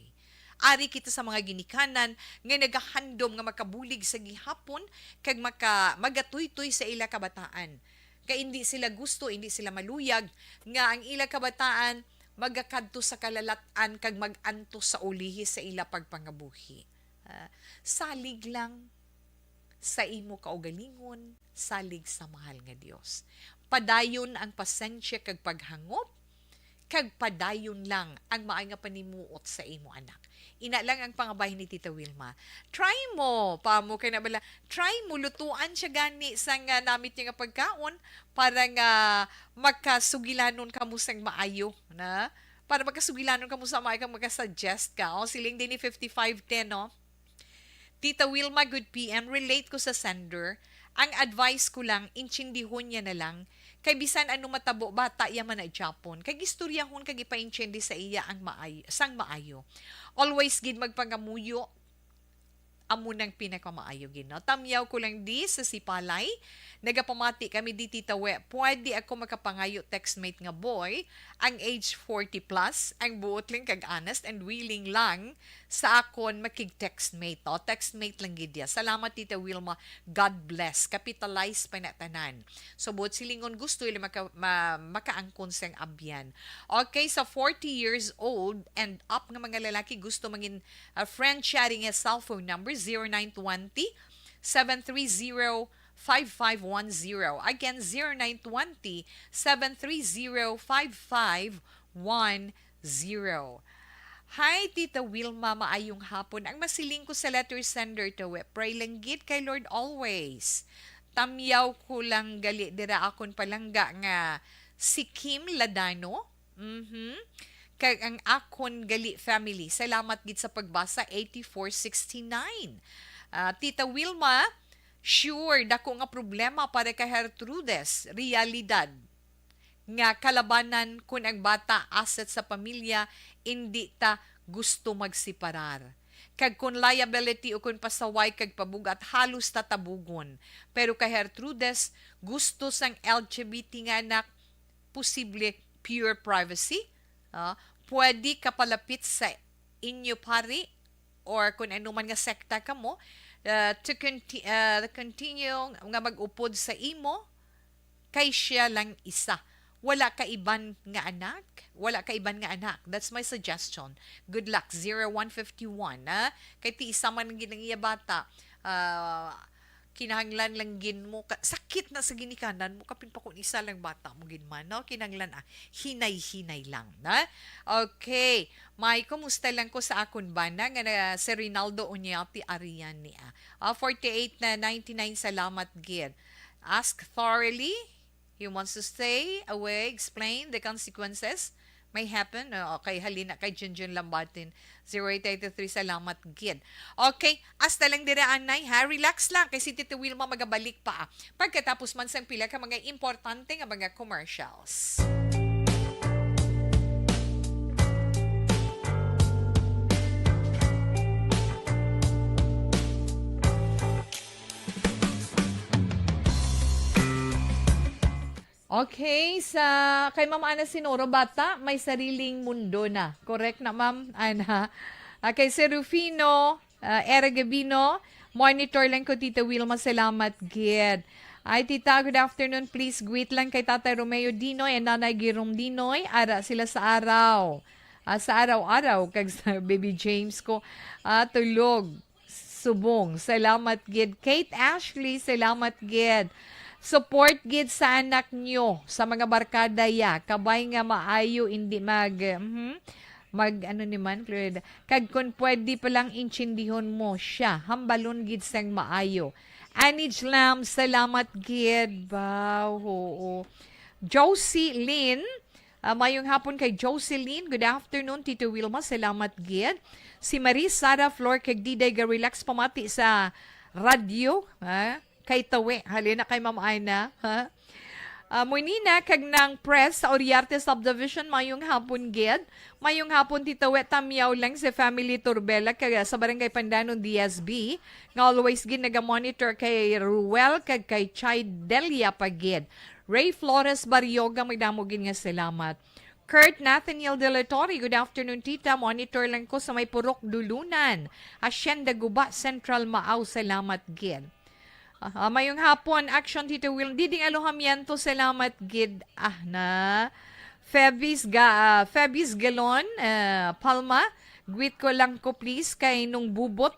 Ari kita sa mga ginikanan nga nagahandom nga makabulig sa gihapon kag maka-, magatuytoy sa ila kabataan. Kay indi sila gusto, indi sila maluyag nga ang ila kabataan magakadto sa kalalat-an kag mag-antos sa ulihi sa ila pagpangabuhi. Ah, salig lang sa imo kaugalingon, salig sa mahal nga Dios. Padayon ang pasensya kag paghangop, kag padayon lang ang maay nga panimuot sa imo anak. Ina lang ang pangabahin ni Tita Wilma. Try mo, pa mo kay na bala, try mo lutuan siya gani sang, ah, namit niya nga pagkaon para nga makasugilanon kamo sang maayo, na? Para makasugilanon kamo sa maayo kag makasuggest ka. O, siling din ni fifty-five ten, no? Tita Wilma, good P M. Relate ko sa sender. Ang advice ko lang, intindihon niya na lang. Kay bisan ano matabo, bata iya man na gyapon. Kay gistoryahon kag ipaintindi sa iya ang maay-, sang maayo. Always gid magpangamuyo, amo nang pinakamaayo gid, no? Tamyaw ko lang di sa Sipalay. Nagapamati kami di, Tita We. Pwede ako makapangayo textmate nga boy, ang age forty plus, ang buot lang kag honest and willing lang sa akon makig-textmate. O, textmate lang gid ya. Salamat, Tita Wilma. God bless. Capitalize pa na tanan. So, buot silingon gusto ila maka-, ma-, makaangkon sang abyan. Okay, sa forty years old and up nga mga lalaki gusto mangin, uh, friend sharing a cell phone number, zero nine twenty, seven three zero, five five one zero. Again, zero nine twenty, seven three zero, five five one zero. Hi, Tita Wilma. Maayong hapon. Ang masiling ko sa letter sender to, eh, pray lang gid kay Lord always. Tamyaw ko lang gali dira akon palangga nga si Kim Ladano. Mhm. Kag ang akon gali family. Salamat gid sa pagbasa, eighty-four sixty-nine. Ah, Tita Wilma, sure, dako nga problema para kay Gertrudes, realidad nga kalabanan kun ang bata asset sa pamilya, indi ta gusto magseparar. Kag kun liability o kun pasaway kag pabugat, halos tatabugon. Pero kay Gertrudes, gusto sang L G B T nga anak, posible pure privacy. Ah, pwede ka palapit sa inyo pari or kung ano man nga sekta kamo, uh, to conti-, uh, continue nga mag-upod sa imo kay siya lang isa. Wala ka iban nga anak? Wala ka iban nga anak. That's my suggestion. Good luck, zero one fifty-one, ha? Kay ti isa man ang ginang iya bata, ah, kinahanglan lang gid mo ka, sakit na sa ginikanan mo, kapin pa kung isa lang bata mo gid man, no? Kinahanglan, ah, hinay-hinay lang, na? Okay. May kumusta lang ko sa akon bana nga na, si Rinaldo Unyati Arian niya. Ah, forty-eight na ninety-nine, salamat gid. Ask thoroughly. He wants to stay away, explain the consequences may happen. Ah, okay, halina kay Junjun Lambatin, zero eight eight three, salamat gid. Okay, hasta lang dira, anay, ha? Relax lang, kay si Tito Wilma magabalik pa, ah, pagkatapos man sang pila ka mga importante nga mga commercials. Okay, sa kay Ma'am Ana Sinoro, bata may sariling mundo na. Correct na, Ma'am Ana? Ah, kay Sir Rufino, ah, Era Gabino, monitor lang ko, Tita Wilma, salamat gid. Ay, Tita, good afternoon. Please greet lang kay Tatay Romeo Dinoy and Nanay Girom Dinoy. Ara sila sa araw. Ah, sa araw-araw, kag sa Baby James ko. Ah, tulog. Subong. Salamat gid. Kate Ashley, salamat gid. Support gid sa anak nyo, sa mga barkada ya. Kabay nga maayo, indi mag, mhm, mag, ano ni man, Florida. Kag kun pwede pa lang, intindihon mo siya. Hambalon gid sang maayo. Annie Lam, salamat gid. Wow, oo. Josie Lynn, ah, mayong hapon kay Jocelyn. Good afternoon, Tito Wilma. Salamat gid. Si Marie, Sarah, Flor, kag Diday ga-relax pamati sa radyo, ha? Kay Tawi. Halina kay Ma'am Ana, ha? Ah, Munina, kag nang press sa Oriarte Subdivision, mayong hapon gid. Mayong hapon, Tita We, tamyaw lang sa family Turbela, kag sa Barangay Pandanon, D S B, nga always gid naga-monitor kay Ruel, kag kay Chai Delia pa gid. Ray Flores Barioga, may damo gid nga salamat. Kurt Nathaniel De La Torre, good afternoon, Tita. Monitor lang ko sa may Purok Dulunan, Hacienda Guba, Central Maaw. Salamat gid. Ah, mayong hapon, Action Tito Will. Diding Alojamiento, salamat gid. Ah, na. Febis Ga-, ah, Febis Galon, ah, Palma, greet ko lang ko please kay Nung Bubot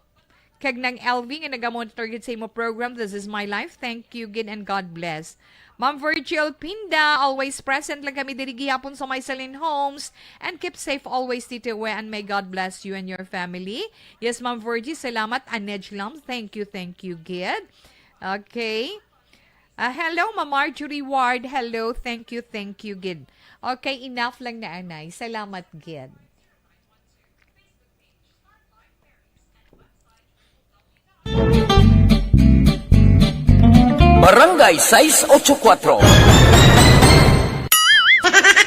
kag Nang L V nga nagamonitor gid sa imo program, This Is My Life. Thank you gid and God bless. Ma'am Virgil Pinda, always present lang kami diri gihapon sa May Salin Homes. And keep safe always, Tito We, and may God bless you and your family. Yes, Ma'am Virgie, salamat. Anej Lam, thank you, thank you gid. Okay. Ah, hello, Ma'am Marjorie Ward. Hello, thank you, thank you gid. Okay, enough lang na anay. Salamat gid. Barangay sais ocho kuatro.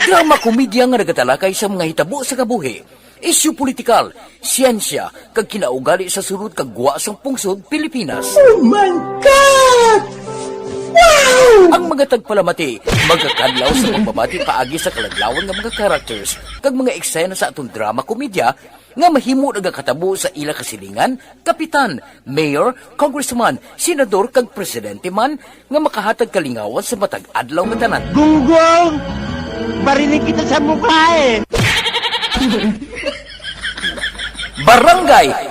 Drama komedya nga nagatalakay sa mga hitabo sa kabuhi, isyu politikal, siyensya, kag kinaugali sa sulod kag gwa sang pungsod Pilipinas. Oh my God! Wow! Ang mga tagpalamati magakadlaw sa pagbabati paagi sa kaladlawan nga mga characters kag mga eksena sa aton drama komedya nga mahimo nagakatabo sa ila kasilingan, kapitan, mayor, congressman, senador, kag presidente man nga makahatag kalingawan sa matag adlaw nga tanan. Gunggong! Barinig kita sa mukha eh! Barangay!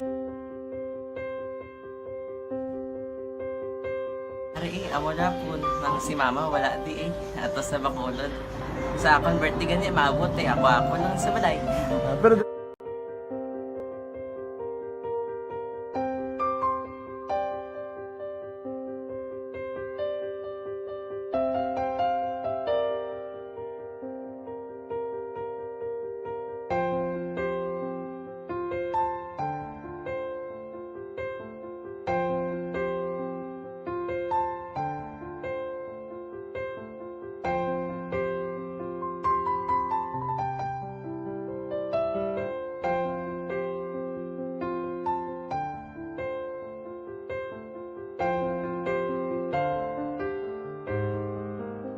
Ari eh, amo na po nang si mama wala di eh. Ato sa Bacolod. Sa akong birthday gani, maabot eh. Ako-ako lang sa balay. Ah, pero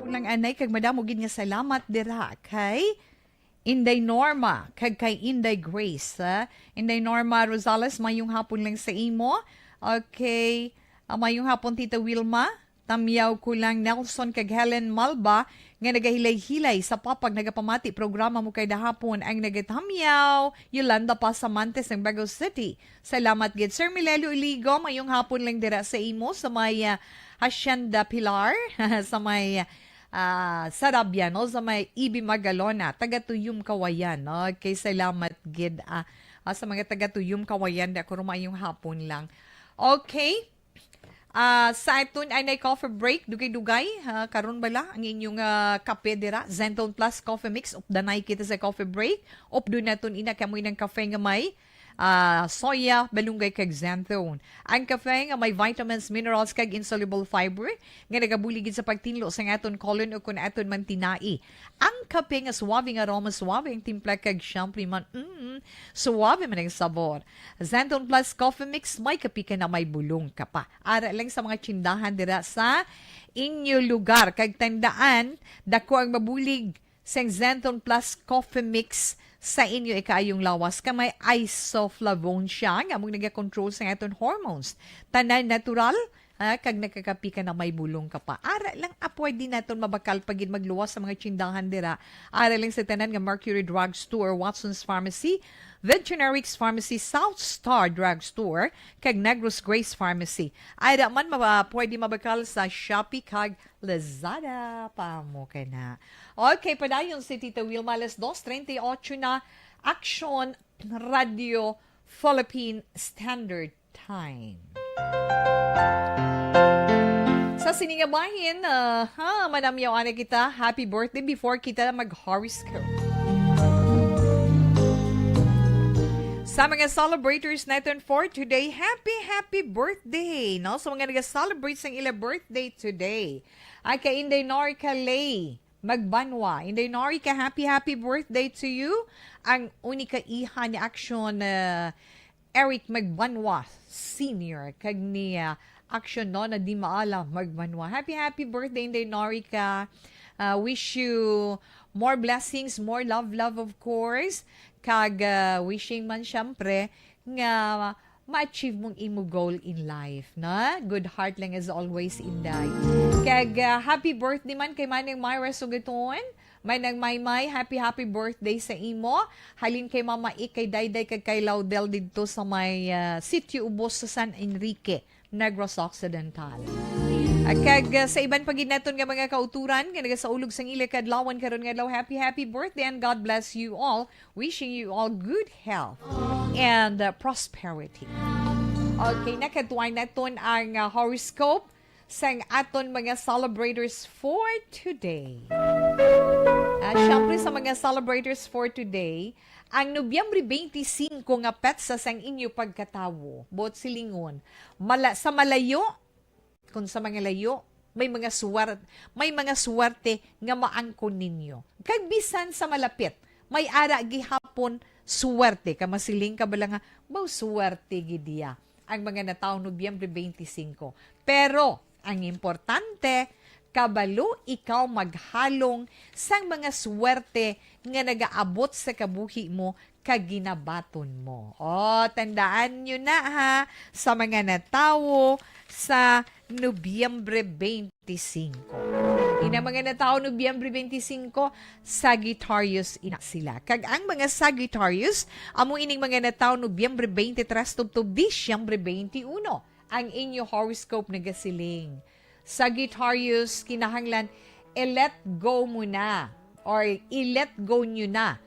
Pulang anay kag madamo gid nga salamat dira kay Inday Norma kag kay Inday Grace, ah. Inday Norma Rosales, mayong hapon lang sa imo. Okay. Ah, mayong hapon, Tita Wilma. Tamyaw ko lang Nelson kag Helen Malba nga nagahilay-hilay sa papag nagapamati programa mo kay dahapon ang nagatamyaw. Yolanda Pasamantes ng Bagos City. Salamat gid, Sir Milelio Iligo. Mayong hapon lang dira sa imo sa may, ah, Hacienda Pilar, sa may, ah, Sarabia, no? Sa may Ibi Magalona, taga Tuyom Kawayan, no? Okay, salamat gid, ah, ah, sa mga taga Tuyom Kawayan, da ko rumayong hapon lang. Okay. Ah, sa aton anay coffee break, dugay-dugay, ah, karon bala ang inyong, ah, kape dira, Zenton Plus Coffee Mix, updanay kita sa coffee break. Updo naton ina kay amo inang kape nga may, ah, soya, balunggay kag xanthone. Ang kape nga may vitamins, minerals kag insoluble fiber nga nagabulig gid sa pagtinlo sa aton colon o kon aton man tinai. Ang kape nga suabe nga aroma, suabe ang timpla kag siyempre man, mm, suabe man ang sabor. Xanthone Plus Coffee Mix, may kape ka na, may bulong ka pa. Ara lang sa mga tsindahan dira sa inyo lugar. Kag tandaan, dako ang mabulig sang Xanthone Plus Coffee Mix sa inyo ikaayong lawas. Kay may isoflavone siya nga among nagakontrol sa aton hormones. Tanan natural, ha, kag nakakapi ka na, may bulong ka pa. Ara lang, ah, pwede naton mabakal pa gid magluwas sa mga tsindahan dira. Ara lang sa tanan nga Mercury Drug Store, Watson's Pharmacy, The Generics Pharmacy, South Star Drug Store, kag Negros Grace Pharmacy. Ara man, maba-, pwede mabakal sa Shopee kag Lazada pa mo ka na. Okay, padayon si Tita Wilma, alas dos treinta y ocho na, Action Radio Philippine Standard Time. Sa sini nga bahin, ah, ha, manamyaw ana kita, happy birthday before kita mag-horoscope. Sa mga celebrators naton for today, happy, happy birthday, no? Sa mga nag-celebrate sang ila birthday today, ay kay Inday Norca Lay Magbanwa. Inday Norca, happy, happy birthday to you. Ang unika iha ni Action, uh, Eric Magbanwa Senior, kag ni, uh, Action Nona Di Maala Magbanwa. Happy, happy birthday, Inday Norca. Uh, wish you more blessings, more love, love, of course. Kag, uh, wishing man, syempre, nga ma-achieve mong imo goal in life, na? Good heart lang as always, Inday. Kag, ah, happy birthday man kay Manang Myra Sugaton, Manang Maymay, happy, happy birthday sa imo. Halin kay Mama Ik, kay Dayday, kag kay Laudel didto sa may, ah, Sitio Ubos sa San Enrique, Negros Occidental. Ah, kag, ah, sa iban pa gid naton nga mga kauturan nga nagasaulog sang ila kadlawan karon nga adlaw, happy, happy birthday and God bless you all. Wishing you all good health and, uh, prosperity. Okay, nakatuan naton ang, uh, horoscope sang aton mga celebrators for today. Ah, syempre, sa mga celebrators for today, ang Nobyembre twenty-five nga petsa sang inyo pagkatawo, buot silingon, mala-, sa malayo, kung sa mga layo, may mga suwar-, may mga suwerte nga maangkon ninyo. Kag bisan sa malapit, may ara gihapon suwerte. Ka masiling ka bala nga, "Baw, suwerte gid iya ang mga natawo Nobyembre twenty-five." Pero ang importante, kabalo ikaw maghalong sang mga suwerte nga nagaabot sa kabuhi mo kag ginabaton mo. O, tandaan nyo na, ha, sa mga natawo sa Nobyembre twenty-five. Inang mga natawo Nobyembre twenty-five, Sagittarius ina sila. Kag ang mga Sagittarius, amo ining mga natawo Nobyembre twenty-three tubtob Disyembre twenty-one. Ang inyo horoscope nagasiling, Sagittarius, kinahanglan i-let go mo na or i-let go nyo na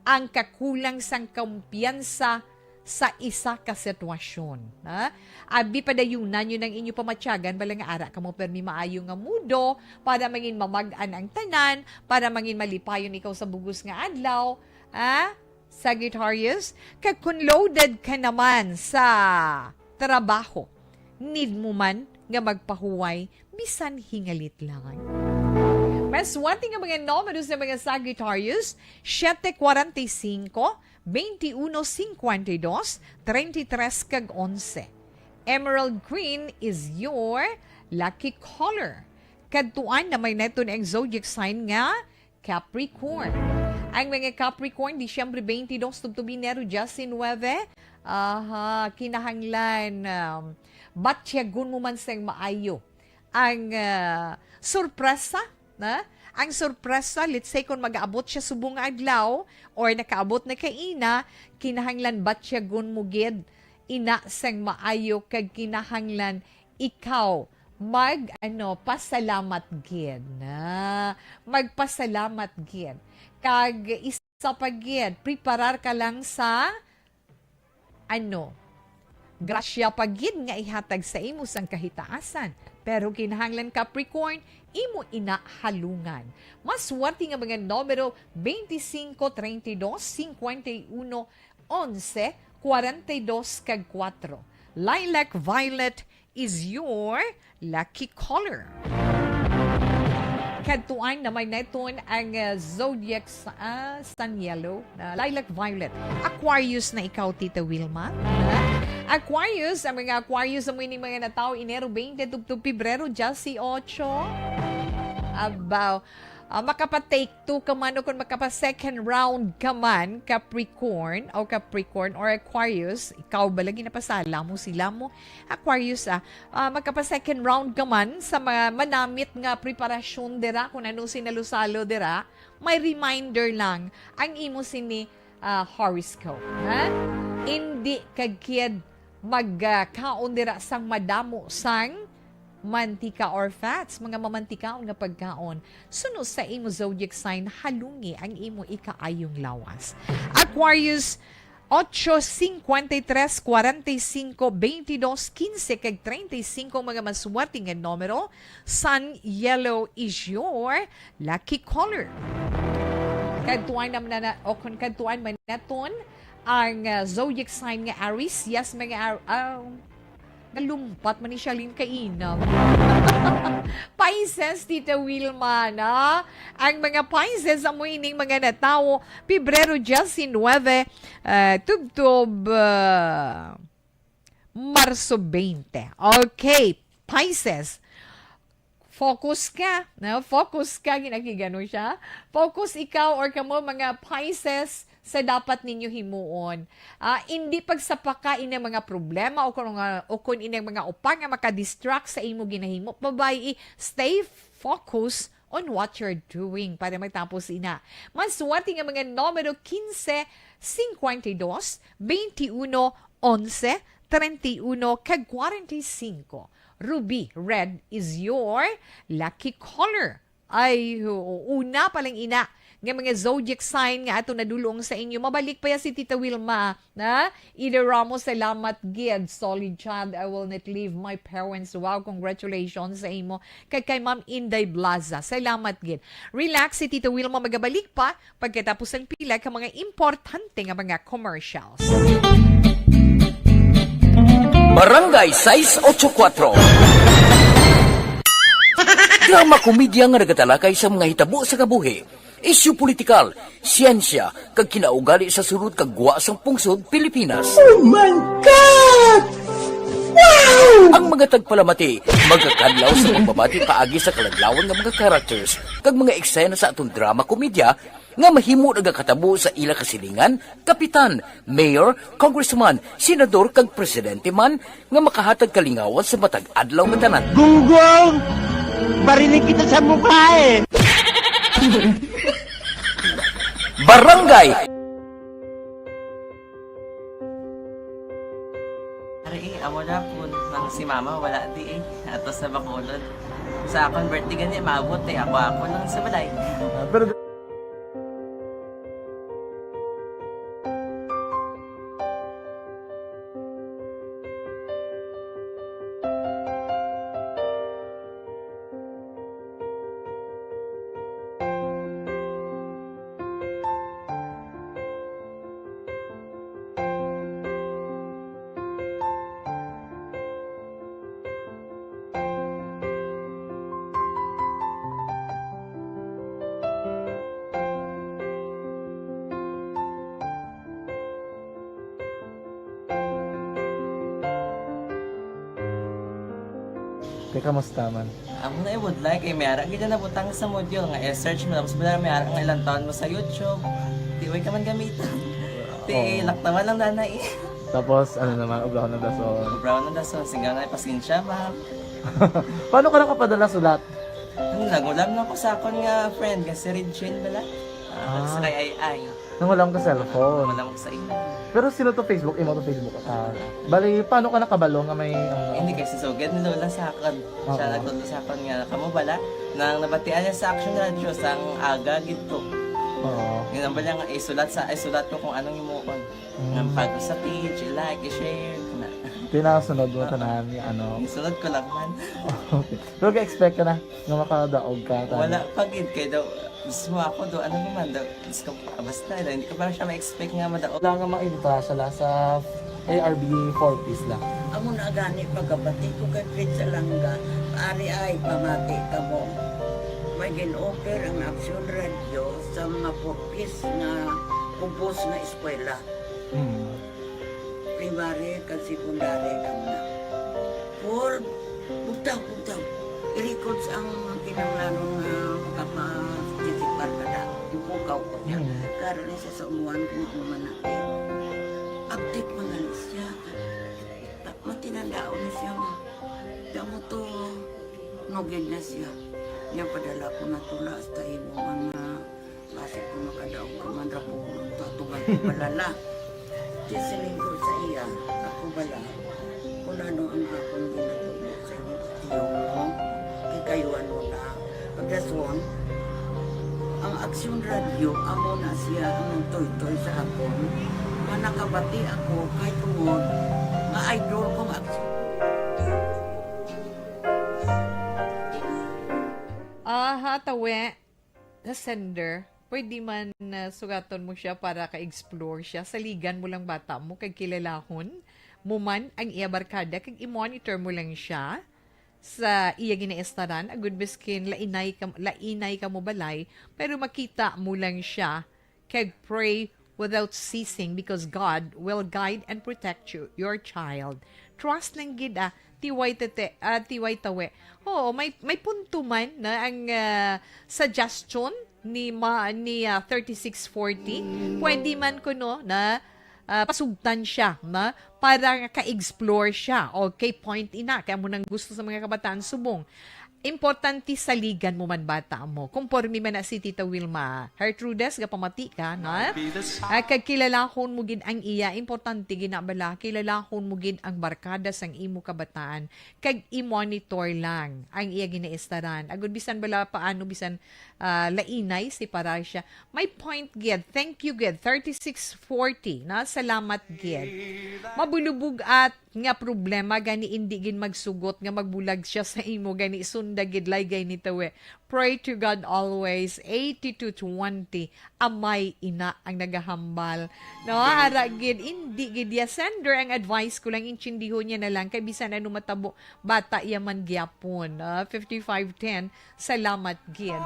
ang kakulang sang kumpiyansa sa isa ka sitwasyon, ha? Abi, padayunan nyo nang inyo pamatyagan, bala nga ara kamo permi maayo nga mudo, para mangin mamag-an ang tanan, para mangin malipayon ikaw sa bugos nga adlaw, ha? Sagittarius, kag kung loaded ka naman sa trabaho, need mo man nga magpahuway bisan hingalit lang. Maswerte nga mga numero sa mga Sagittarius, siete cuarenta y cinco, veintiuno cincuenta y dos, treinta y tres kag onse. Emerald green is your lucky color. Kadtuan na may neton ang zodiac sign nga Capricorn. Ang mga Capricorn, Disyembre twenty-dos tubtob Enero diecinuebe, aha, kinahanglan, um, batyagon mo man sang maayo ang, ah, sorpresa, na? Ang sorpresa, let's say, kung mag-aabot siya subong nga adlaw or nakaabot na kaina, kinahanglan batyagon mo gid ina sang maayo kag kinahanglan ikaw mag, ano, pasalamat gid na. Magpasalamat gid. Kag isa pa gid, preparar ka lang sa, ano, grasya pa gid nga ihatag sa imo sang kahitaasan. Pero kinahanglan, Capricorn, imo ina halungan. Maswerte nga mga numero, twenty-cinco, treinta y dos, cincuenta y uno, onse, cuarenta y dos, kag kuwatro. Lilac violet is your lucky color. Kadtuan na may neton ang, ah, zodiac sa, ah, sun yellow, ah, lilac violet. Aquarius na ikaw, Tita Wilma. Ah, Aquarius, ang mga Aquarius, amo ini mga natawo Enero twenty tubtob Pebrero dieciocho. Abaw, ah, makapa-take two ka man o kung makapa-second round ka man, Capricorn o Capricorn or Aquarius, ikaw ba lagi napasala mo sila mo? Aquarius, ah, ah, makapa-second round ka man sa mga manamit nga preparasyon dira, kung ano sinalo-salo dira, may reminder lang ang imo sini, ah, horoscope, ha? Indi ka gid mag, ah, kaon dira sang madamo sang mantika or fats, mga mamantikaon nga pagkaon. Suno sa imo zodiac sign, halungi ang imo ikaayong lawas. Aquarius, ocho, cincuenta y tres, cuarenta y cinco, veintidós, quince, kag treinta y cinco, mga maswerte nga numero. Sun yellow is your lucky color. Kadtuan naman na, o kung kadtuan man naton ang, ah, zodiac sign nga Aries. Yes, mga Ar-, ah, nalumpat man ni Charlene kainam. Pisces, Tita Wilma, na? Ang mga Pisces, amo ining mga natawo Pebrero diecinuebe, ah, tubtob, ah, Marso twenty. Okay, Pisces. Focus ka, no? Focus ka, ginakigano siya. Focus ikaw or kamo mga Pisces sa dapat ninyo himuon. Ah, hindi pagsapaka ining mga problema o kung nga, o kung ining mga upang nga makadistract sa imo ginahimo. Babayi, stay focus on what you're doing para matapos ina. Maswerte nga mga numero quince, cincuenta y dos, veintiuno, once, treinta y uno, kag kwarenta y cinco. Ruby, red is your lucky color. Ay, oo, una pa lang ina nga mga zodiac sign nga ato nadulong sa inyo. Mabalik pa ya si Tita Wilma, na? Ida Ramos, salamat gid. Solid child, I will not leave my parents. Wow, congratulations sa imo. Kag kay Ma'am Inday Blaza, salamat gid. Relax, si Tita Wilma magabalik pa pagkatapos sang pila ka mga importante nga mga commercials. Barangay sais ocho kuatro. Drama komedya nga nagatalakay sa mga hitabo sa kabuhi, isyu politikal, siyensya, kag kinaugali sa sulod kag gwa sang pungsod Pilipinas. Oh my God! Wow! Ang mga tagpalamati magakadlaw sa pagbabati paagi sa kaladlawan nga mga characters kag mga eksena sa aton drama komedya nga mahimo nagakatabo sa ila kasilingan, kapitan, mayor, congressman, senador, kag presidente man nga makahatag kalingawan sa matag adlaw nga tanan. Gunggong! Barinig kita sa mukha eh! Barangay! Ari eh, amo na po nang si mama wala di eh. Ato sa Bacolod. Sa akong birthday gani, maabot eh. Ako, ako lang sa balay. Ah, pero Teka, musta man? Amo na, I would like, eh, may ara gid na nabutang sa module nga i-search mo, tapos bala may ara nga ilang taon mo sa YouTube. Di, way ka man gamitan. Di, Oo. Laktawan lang na na eh. Tapos, ano naman, ublahon ng dason. Ublahon ng dason, singgaw na, pasensya, ma'am. Paano ka nakapadala sulat? Ano, nag-ulam lang ko sa akon nga friend, nga si Regine bala. Ah, Ah. Sa kay Ai Ai. Nangulam ka cellphone. Nangulam ko sa imo. Pero sino to Facebook? Imo to Facebook? Ah, bali, paano ka nakabalo nga may, ano? Hindi, kay si Sugad ni Lola sa akon. Siya Oo. Nagtudlo sa akon nga, kamo bala, nang nabatian niya sa Action Radio, sang aga gid to. Oo. Yun ang bala nga, isulat sa, isulat ko kung anong himuon. Mm. Nga pag sa page, i-like, i-share, na. Tinasunod mo Oo. Tanan, ano? Isunod ko lang man. Okay. Pero ga-expect ka na nga makadaog ka, tama? Wala pa gid, kay daw, mismo ako do, ano naman daw, Diyos ko, basta, hindi ko pa siya ma-expect nga madaog. Wala nga maimita siya la sa A R B four Ps la. Amo na gani pagkabati ko kay Fred Salanga, ari ay pamati kamo. May gin-offer ang Aksyon Radio sa mga four Ps nga ubos nga eskwela. Hmm. Primary kag secondary kamo na. Paul, bugtaw, bugtaw. I-records ang kinahanglanon nga makaparticipar ka na. Ipukaw ko niya. Hmm. Karon ni sa umuan kung ano man natin. Update man gani siya. Ta-, matinandaan na siya nga. Di mo to, nugid na siya. Niya padala ko na tula hasta imo nga basi ko makadaog ka man ra po, tatugan ko balala. Di siling ko sa iya, ako bala, kung ano ang akong ginatubo sa inyo, tiyo mo, kay kayo ano na. Pagdason, ang Aksyon Radio, amo na siya ang nagtoytoy sa akon, nga nakabati ako kay tungod nga idol kong Aksyon. Aha, tawe. Sa sender, pwede man, ah, sugaton mo siya para ka-explore siya. Saligan mo lang bata mo kag kilalahon mo man ang iya barkada kag i-monitor mo lang siya sa iya ginaestaran, agud biskin lainay ka, lainay ka mo balay, pero makita mo lang siya kag pray without ceasing because God will guide and protect you, your child. Trust lang gid, ah, T Y Tete, ah, T Y Tawe. Oo, may, may punto man na ang, ah, suggestion ni ma-, ni, ah, thirty-six forty. Pwede man kuno na, ah, pasugtan siya na para nga ka-explore siya. Okay, point ina, kaya mo nang gusto sa mga kabataan subong. Importante saligan mo man bata mo. Conforme man na si Tita Wilma. Gertrudes, gapamati ka, na? Ah, kag kilalahon mo gid ang iya. Importante gid na bala. Kilalahon mo gid ang barkada sang imo kabataan. Kag i-monitor lang ang iya ginaistaran. Agud bisan bala paano, bisan, ah, lainay si parasya. May point gid. Thank you gid. Thirty-six forty, na? Salamat gid. Mabulubog at nga problema gani indi gid magsugot nga magbulag siya sa imo gani sunda gid laygay ni tawe. Pray to God always. Eighty-two twenty. Amay ina ang nagahambal. No, ara gid, indi gid ya sender ang advice ko lang, intindihon niya na lang kay bisan ano matabo, bata ya man gyapon. Ah, fifty-five ten. Salamat gid.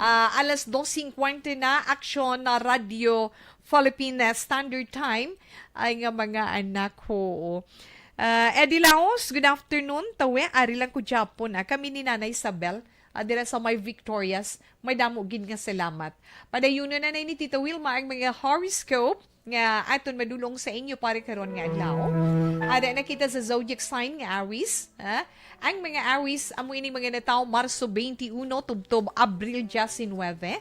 Ah, alas dos cincuenta na, aksyon na Radyo Philippine Standard Time. Ay nga mga anak, ho. Ah, Eddie Laos, good afternoon. Tawe, ari lang ko Japon. Ah, kami ni Nanay Isabel, ah, dira sa may Victorias, may damo gid nga salamat. Padayunon na ni Tita Wilma ang mga horoscope nga aton madulong sa inyo para karon nga adlaw. Ada na kita sa zodiac sign nga Aries, ha? Ang mga Aries, amo ini mga natawo Marso twenty-one tubtob Abril diecinuebe.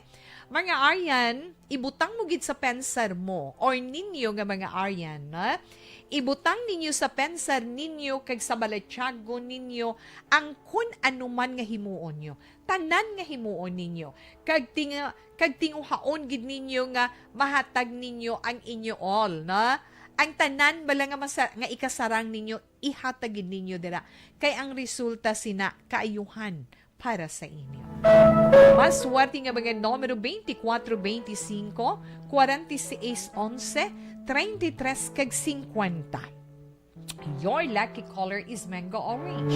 Mga Aryan, ibutang mo gid sa pensar mo or ninyo nga mga Aryan, ha? Ibutang ninyo sa pensar ninyo kag sa balatyagon ninyo ang kun ano man nga himuon nyo, tanan nga himuon ninyo, kag ting-, kag tinguhaon gid ninyo nga mahatag ninyo ang inyo all, no? Ang tanan bala nga masa-, nga ikasarang ninyo, ihatag gid ninyo dira, kay ang resulta sina kaayuhan para sa inyo. Maswerte nga mga numero twenty-four, twenty-five, forty-six, eleven, thirty-three, kag fifty. Your lucky color is mango orange.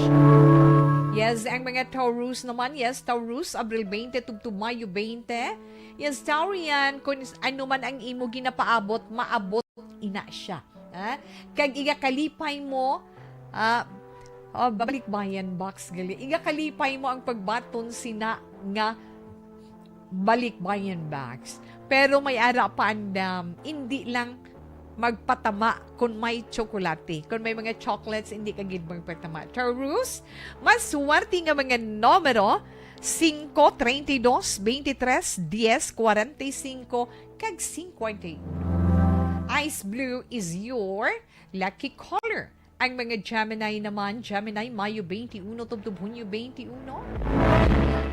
Yes, ang mga Taurus naman, yes, Taurus, Abril twenty tubtob Mayo twenty. Yes, Taurian, kung s-, ano man ang imo ginapaabot, maabot ina siya. Ha? Kag igakalipay mo, ah, oh, balikbayan box gali. Igakalipay mo ang pagbaton sina nga balikbayan box. Pero may ara pa andam, indi lang magpatama kung may tsokolate. Kung may mga chocolates, hindi ka gid magpatama. Taurus, mas swerte nga mga numero, singko, treinta y dos, veintitrés, diez, cuarenta y cinco, kag cincuenta y uno. Ice blue is your lucky color. Ang mga Gemini naman, Gemini, Mayo twenty-one tubtob Hunyo twenty-one.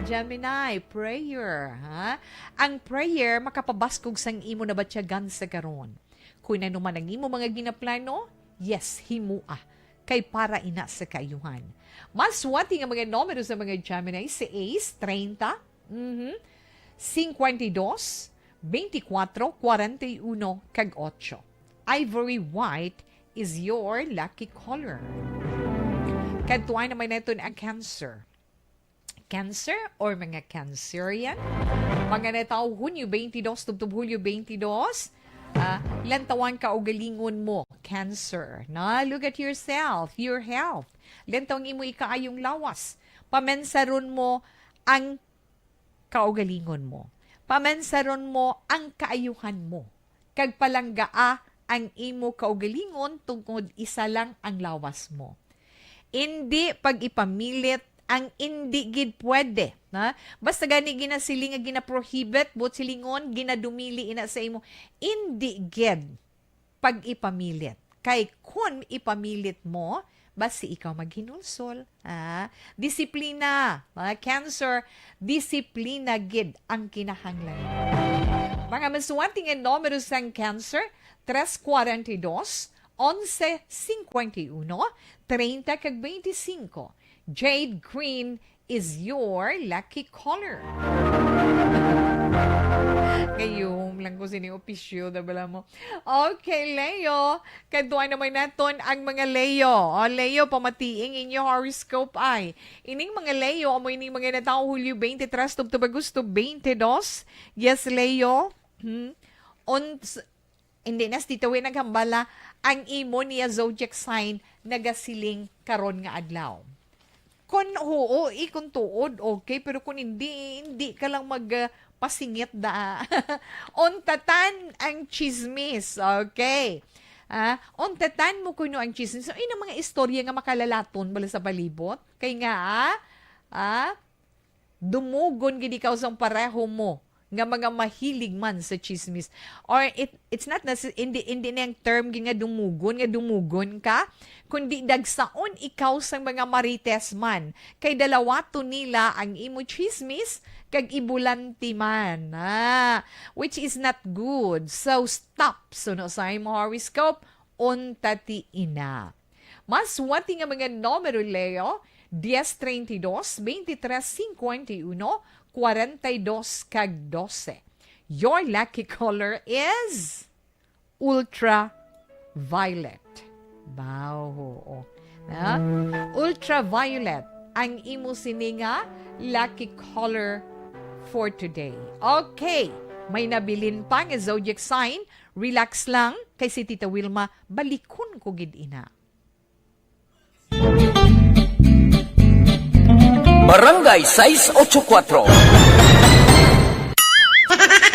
Gemini, prayer, ha? Ang prayer makapabaskog sang imo nabatyagan sa karon. Kung ano man ang imo mga ginaplano, yes, himoa. Kay para ina sa kaayuhan. Mas swerte nga mga numero sa mga Gemini, seis, treinta, mhm, cincuenta y dos, veinticuatro, cuarenta y uno, kag ocho. Ivory white is your lucky color. Kadtuan naman naton ang Cancer. Cancer or mga Cancerian. Mga natawo Hunyo twenty-two tubtob Hulyo twenty-two, ah, lantawan kaugalingon mo, Cancer. Na, look at yourself, your health. Lantaw ang imo ikaayong lawas. Pamensaron mo ang kaugalingon mo. Pamensaron mo ang kaayuhan mo. Kag palanggaa ang imo kaugalingon tungod isa lang ang lawas mo. Indi pag-ipamilit ang indi gid pwede, ha? Basta gani ginasiling nga ginaprohibit, buot silingon, ginadumili ina sa imo, indi gid pag-ipamilit. Kay kun ipamilit mo, basi ikaw maghinulsol. Ah, disiplina, mga Cancer, disiplina gid ang kinahanglan. Mga maswerte nga numero sang Cancer, tres cuarenta y dos, once cincuenta y uno, treinta kag veinticinco. Jade green is your lucky color. Gayom lang ko sini opisyo, da bala mo. Okay, Leo. Kadtuan naman naton ang mga Leo. O, Leo, pamatiing inyo horoscope ay. Ining mga Leo, amo ining mga natawo Hulyo twenty-three tubtob Agosto twenty-two. Yes, Leo. Hmm. Uns-, hindi na si Tito Win naghambala ang imo niya zodiac sign nagasiling karon nga adlaw. Kun huo, eh, kun tuod, okay. Pero kun hindi, hindi ka lang mag, ah, pasingit da. Untatan ang chismis, okay. Ah, untatan mo kuno ang chismis. So, ina mga istorya nga makalalaton bala sa palibot. Kay nga, ah, Ah? Dumugon gid ikaw sang pareho mo nga mga mahilig man sa chismis. Or it, it's not necess-, hindi, hindi na yung term gid nga dumugon, nga dumugon ka, kundi dagsaon ikaw sang mga marites man. Kay dalawaton nila ang imo chismis, kag ibulante man. Ah, which is not good. So, stop. Suno sa imo horoscope, unta ti ina. Mas wati nga mga numero, Leo, diez treinta y dos, veintitrés cincuenta y uno, cuarenta y dos, kag doce. Your lucky color is ultraviolet. Wow, oo. Na? Ultraviolet ang imo sini nga lucky color for today. Okay, may nabilin pa nga zodiac sign. Relax lang, kay si Tita Wilma, balikon ko gid ina. Barangay sais ocho kuatro.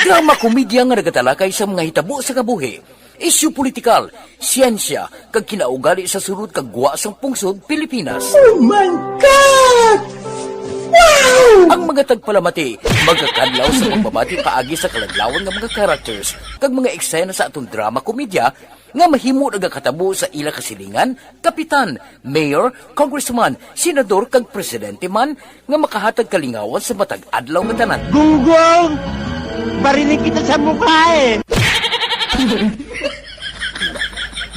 Drama komedya nga nagatalakay sa mga hitabo sa kabuhi, isyu politikal, siyensya, kag kinaugali sa sulod kag gwa sang pungsod Pilipinas. Oh my God! Wow! Ang mga tagpalamati magakadlaw sa pagbabati paagi sa kaladlawan nga mga characters kag mga eksena sa atong drama komedya nga mahimo nagakatabo sa ila kasilingan, kapitan, mayor, congressman, senador, kag presidente man nga makahatag kalingawan sa matag adlaw nga tanan. Gunggong! Barinig kita sa mukha eh!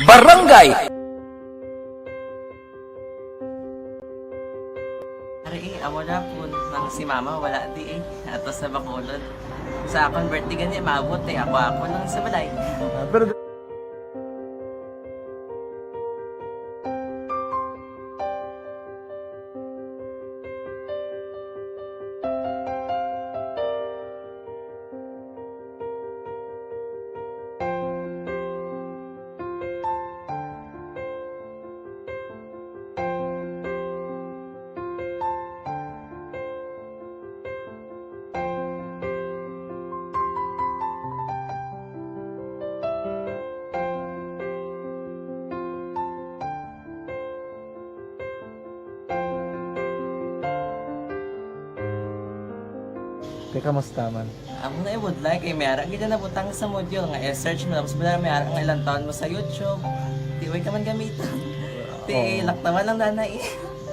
Barangay! Ari, eh, amo na po nang si mama wala di eh. Ato sa Bacolod. Sa akon birthday gani, maabot eh. Ako, ako lang sa balay. Ah, pero Kay kamusta man? Amo na, I would like, eh, may ara gid na nabutang sa module nga i-search mo, tapos wala, may ara nga ilang taon mo sa YouTube. Di way ka man gamitan. Ti, oo, laktawan lang na na eh.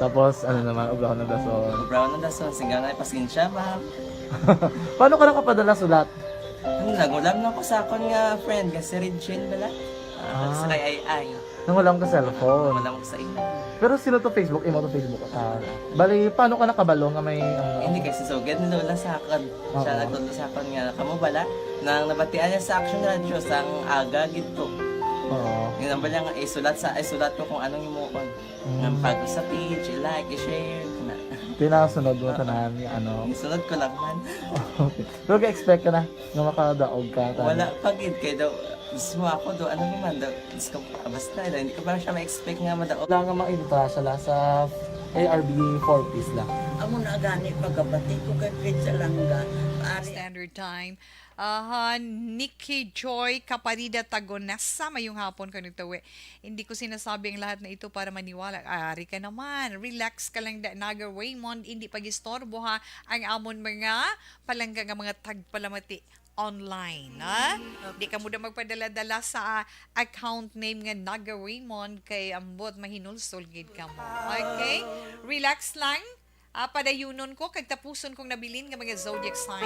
Tapos, ano naman, ubrahon ng dason. Ubrahon ng dason, singgaw na, pasensya, ma'am. Paano ka nakapadala sulat? Ano, nangulam lang ko sa akon nga friend, nga si Regine bala. Ah, ah, sa kay Ai Ai. Nangulam ka cellphone? Nangulam ko sa imo. Pero sino to Facebook? Imo to Facebook account? Bali, paano ka nakabalo nga may, ano? Hindi, kay si Sugad ni Lola sa akon. Oo. Siya nagtudlo sa akon nga, kamo bala, nang nabatian niya sa Action Radio, sang aga gid to. Oo. Yun ang bala nga, isulat sa, isulat ko kung anong imuon. Mm. Nga pag sa page, i-like, i-share, na. Pinasunod mo, oo, tanan, nga ano. Isunod ko lang man. Okay. Pero ga-expect ka na nga makadaog ka, tanan? Wala pa gid, kay daw, mismo ako daw, ano naman daw, Diyos ko, basta, daw, hindi ko pa siya ma-expect nga madaog. Wala nga maintra siya la sa A R B four Ps la. Amo na gani, pagkabati ko kay Fred Salanga, paari. Standard Time. Aha, Nikki Joy Caparida Tagonesa, mayong hapon, kanutawi. Hindi ko sinasabi ang lahat na ito para maniwala. Ari ka naman. Relax ka lang, da, Naga Raymond. Hindi pag-istorbo, ha, ang amon mga palangga nga mga tagpalamati online, ha? Di ka mo da magpadala-dala sa, ah, account name nga Naga Raymond kay ambot mahinulsol gid ka mo. Okay? Relax lang. Ah, padayunon ko kag tapuson kong nabilin nga mga zodiac sign.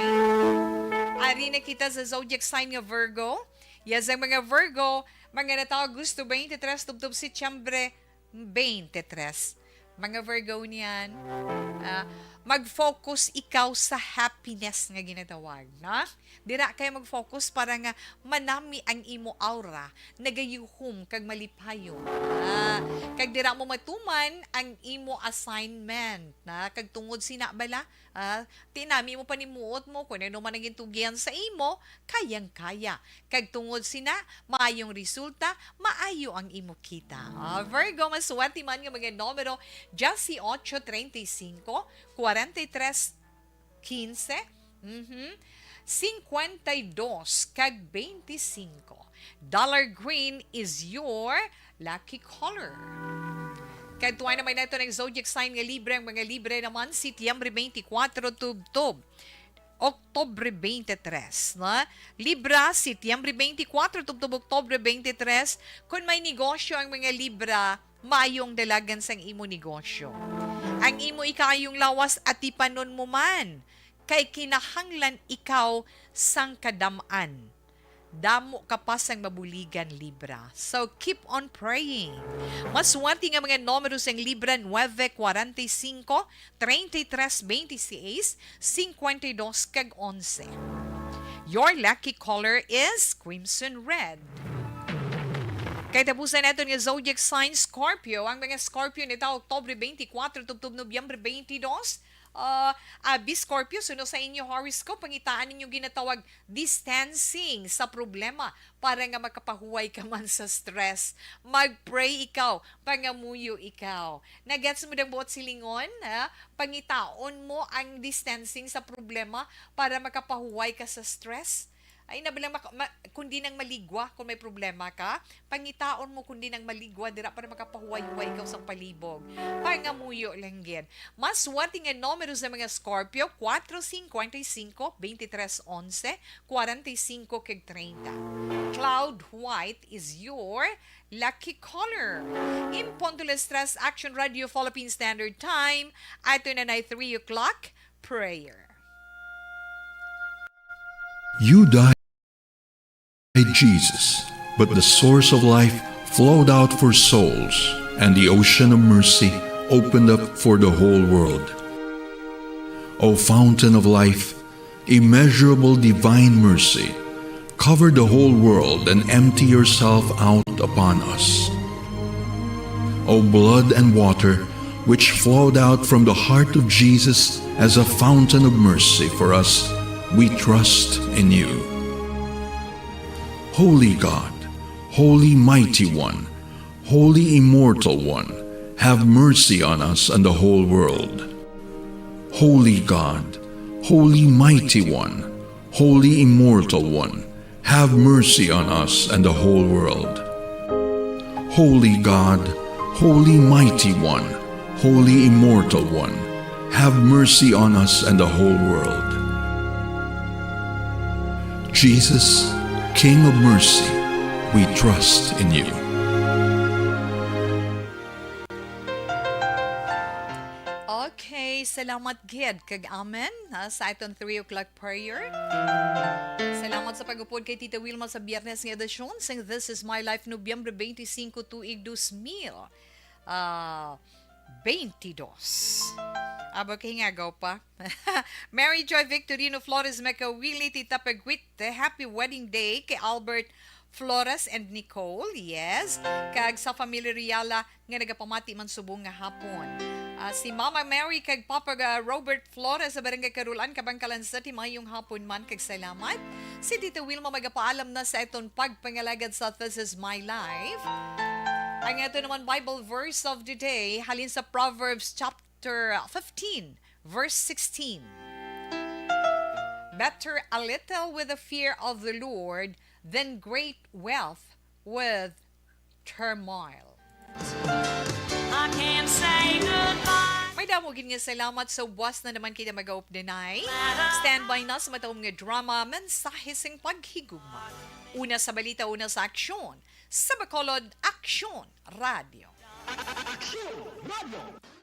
Ari na kita sa zodiac sign nga Virgo. Yes, ang mga Virgo, mga natawag gusto twenty-three tubtob Setyembre twenty-three. Mga Virgo niyan, ah, mag-focus ikaw sa happiness nga ginatawag, no? Dira kay mag-focus para nga manami ang imo aura, nagayuhom kag malipayon. Ah, kag dira mo matuman ang imo assignment, na kag tungod sina bala, ah, tinami mo panimuot mo kung ano man ang gintugihan sa imo, kayang-kaya. Kag tungod sina, maayong resulta, maayo ang imo kita. Ah, Virgo, maswerte man nga mga numero, dieciocho, treinta y cinco, cuarenta y tres, quince, mhm, cincuenta y dos, kag veinticinco. Dollar green is your lucky color. Kadtuan naman nato ang zodiac sign nga Libra. Ang mga Libra naman, Setyembre twenty-four tubtob Oktubre twenty-three, na? Libra, Setyembre twenty-four tubtob Oktubre twenty-three. Kung may negosyo ang mga Libra, maayong dalagan sang imo negosyo. Ang imo ikaayong lawas, atipanon mo man, kay kinahanglan ikaw sang kadam-an. Damo ka pa sang mabuligan, Libra. So, keep on praying. Maswerte nga mga numero sang Libra, nueve, cuarenta y cinco, treinta y tres, veintiséis, cincuenta y dos, kag onse. Your lucky color is crimson red. Kay tapusan naton nga zodiac sign, Scorpio. Ang mga Scorpio nito, Oktubre twenty-four tubtob Nobyembre twenty-two. Ah, abi, Scorpio, suno sa inyo horoscope, pangitaan ninyo ginatawag distancing sa problema para nga makapahuway ka man sa stress. Mag-pray ikaw, pangamuyo ikaw. Nagets mo dang buot silingon, ha? Pangitaon mo ang distancing sa problema para makapahuway ka sa stress. Ay, na bilang maka-, ma-, kundi nang maligwa kung may problema ka, pangitaon mo kundi nang maligwa dira para makapahuway-huway ikaw sang palibog. Pangamuyo lang gid. Maswerte nga numero sa mga Scorpio, cuatro, cincuenta y cinco, veintitrés, once, cuarenta y cinco, kag treinta. Cloud white is your lucky color. In punto las tres, Action Radio Philippine Standard Time, ato na na three o'clock prayer. You died, Jesus, but the source of life flowed out for souls, and the ocean of mercy opened up for the whole world. O fountain of life, immeasurable divine mercy, cover the whole world and empty yourself out upon us. O blood and water, which flowed out from the heart of Jesus as a fountain of mercy for us, we trust in you. Holy God, Holy Mighty One, Holy Immortal One, have mercy on us and the whole world. Holy God, Holy Mighty One, Holy Immortal One, have mercy on us and the whole world. Holy God, Holy Mighty One, Holy Immortal One, have mercy on us and the whole world. Jesus, King of mercy, we trust in you. Okay, salamat gid kag amen, ha, sa aton three o'clock prayer. Salamat sa pag-upod kay Tita Wilma sa Biyernes nga edisyon sang This Is My Life, Nobyembre twenty-five, tuig dos mil, ah, twenty-two. Abo kay ngagaw pa. Mary Joy Victorino Flores Mekawili, Tita Pagwit, happy wedding day kay Albert Flores and Nicole, yes. Kag sa family Riala nga nagapamati man subong nga hapon. Ah, si Mama Mary kag Papa, ah, Robert Flores sa Barangay Karulan, Kabangkalan City, mayong hapon man kag salamat. Si Tita Wilma magapaalam na sa aton pagpangalagad sa This Is My Life. Ang ato naman Bible verse of the day halin sa Proverbs chapter fifteen, verse sixteen. Better a little with the fear of the Lord than great wealth with turmoil. I can't say goodbye. May damo gid nga salamat sa buwas na naman kita mag-updenay. Standby na sa matahom nga drama, Mensahe sing Paghigugma. Una sa balita, una sa aksyon. Sa Bacolod, Aksyon Radio. Aksyon Radio.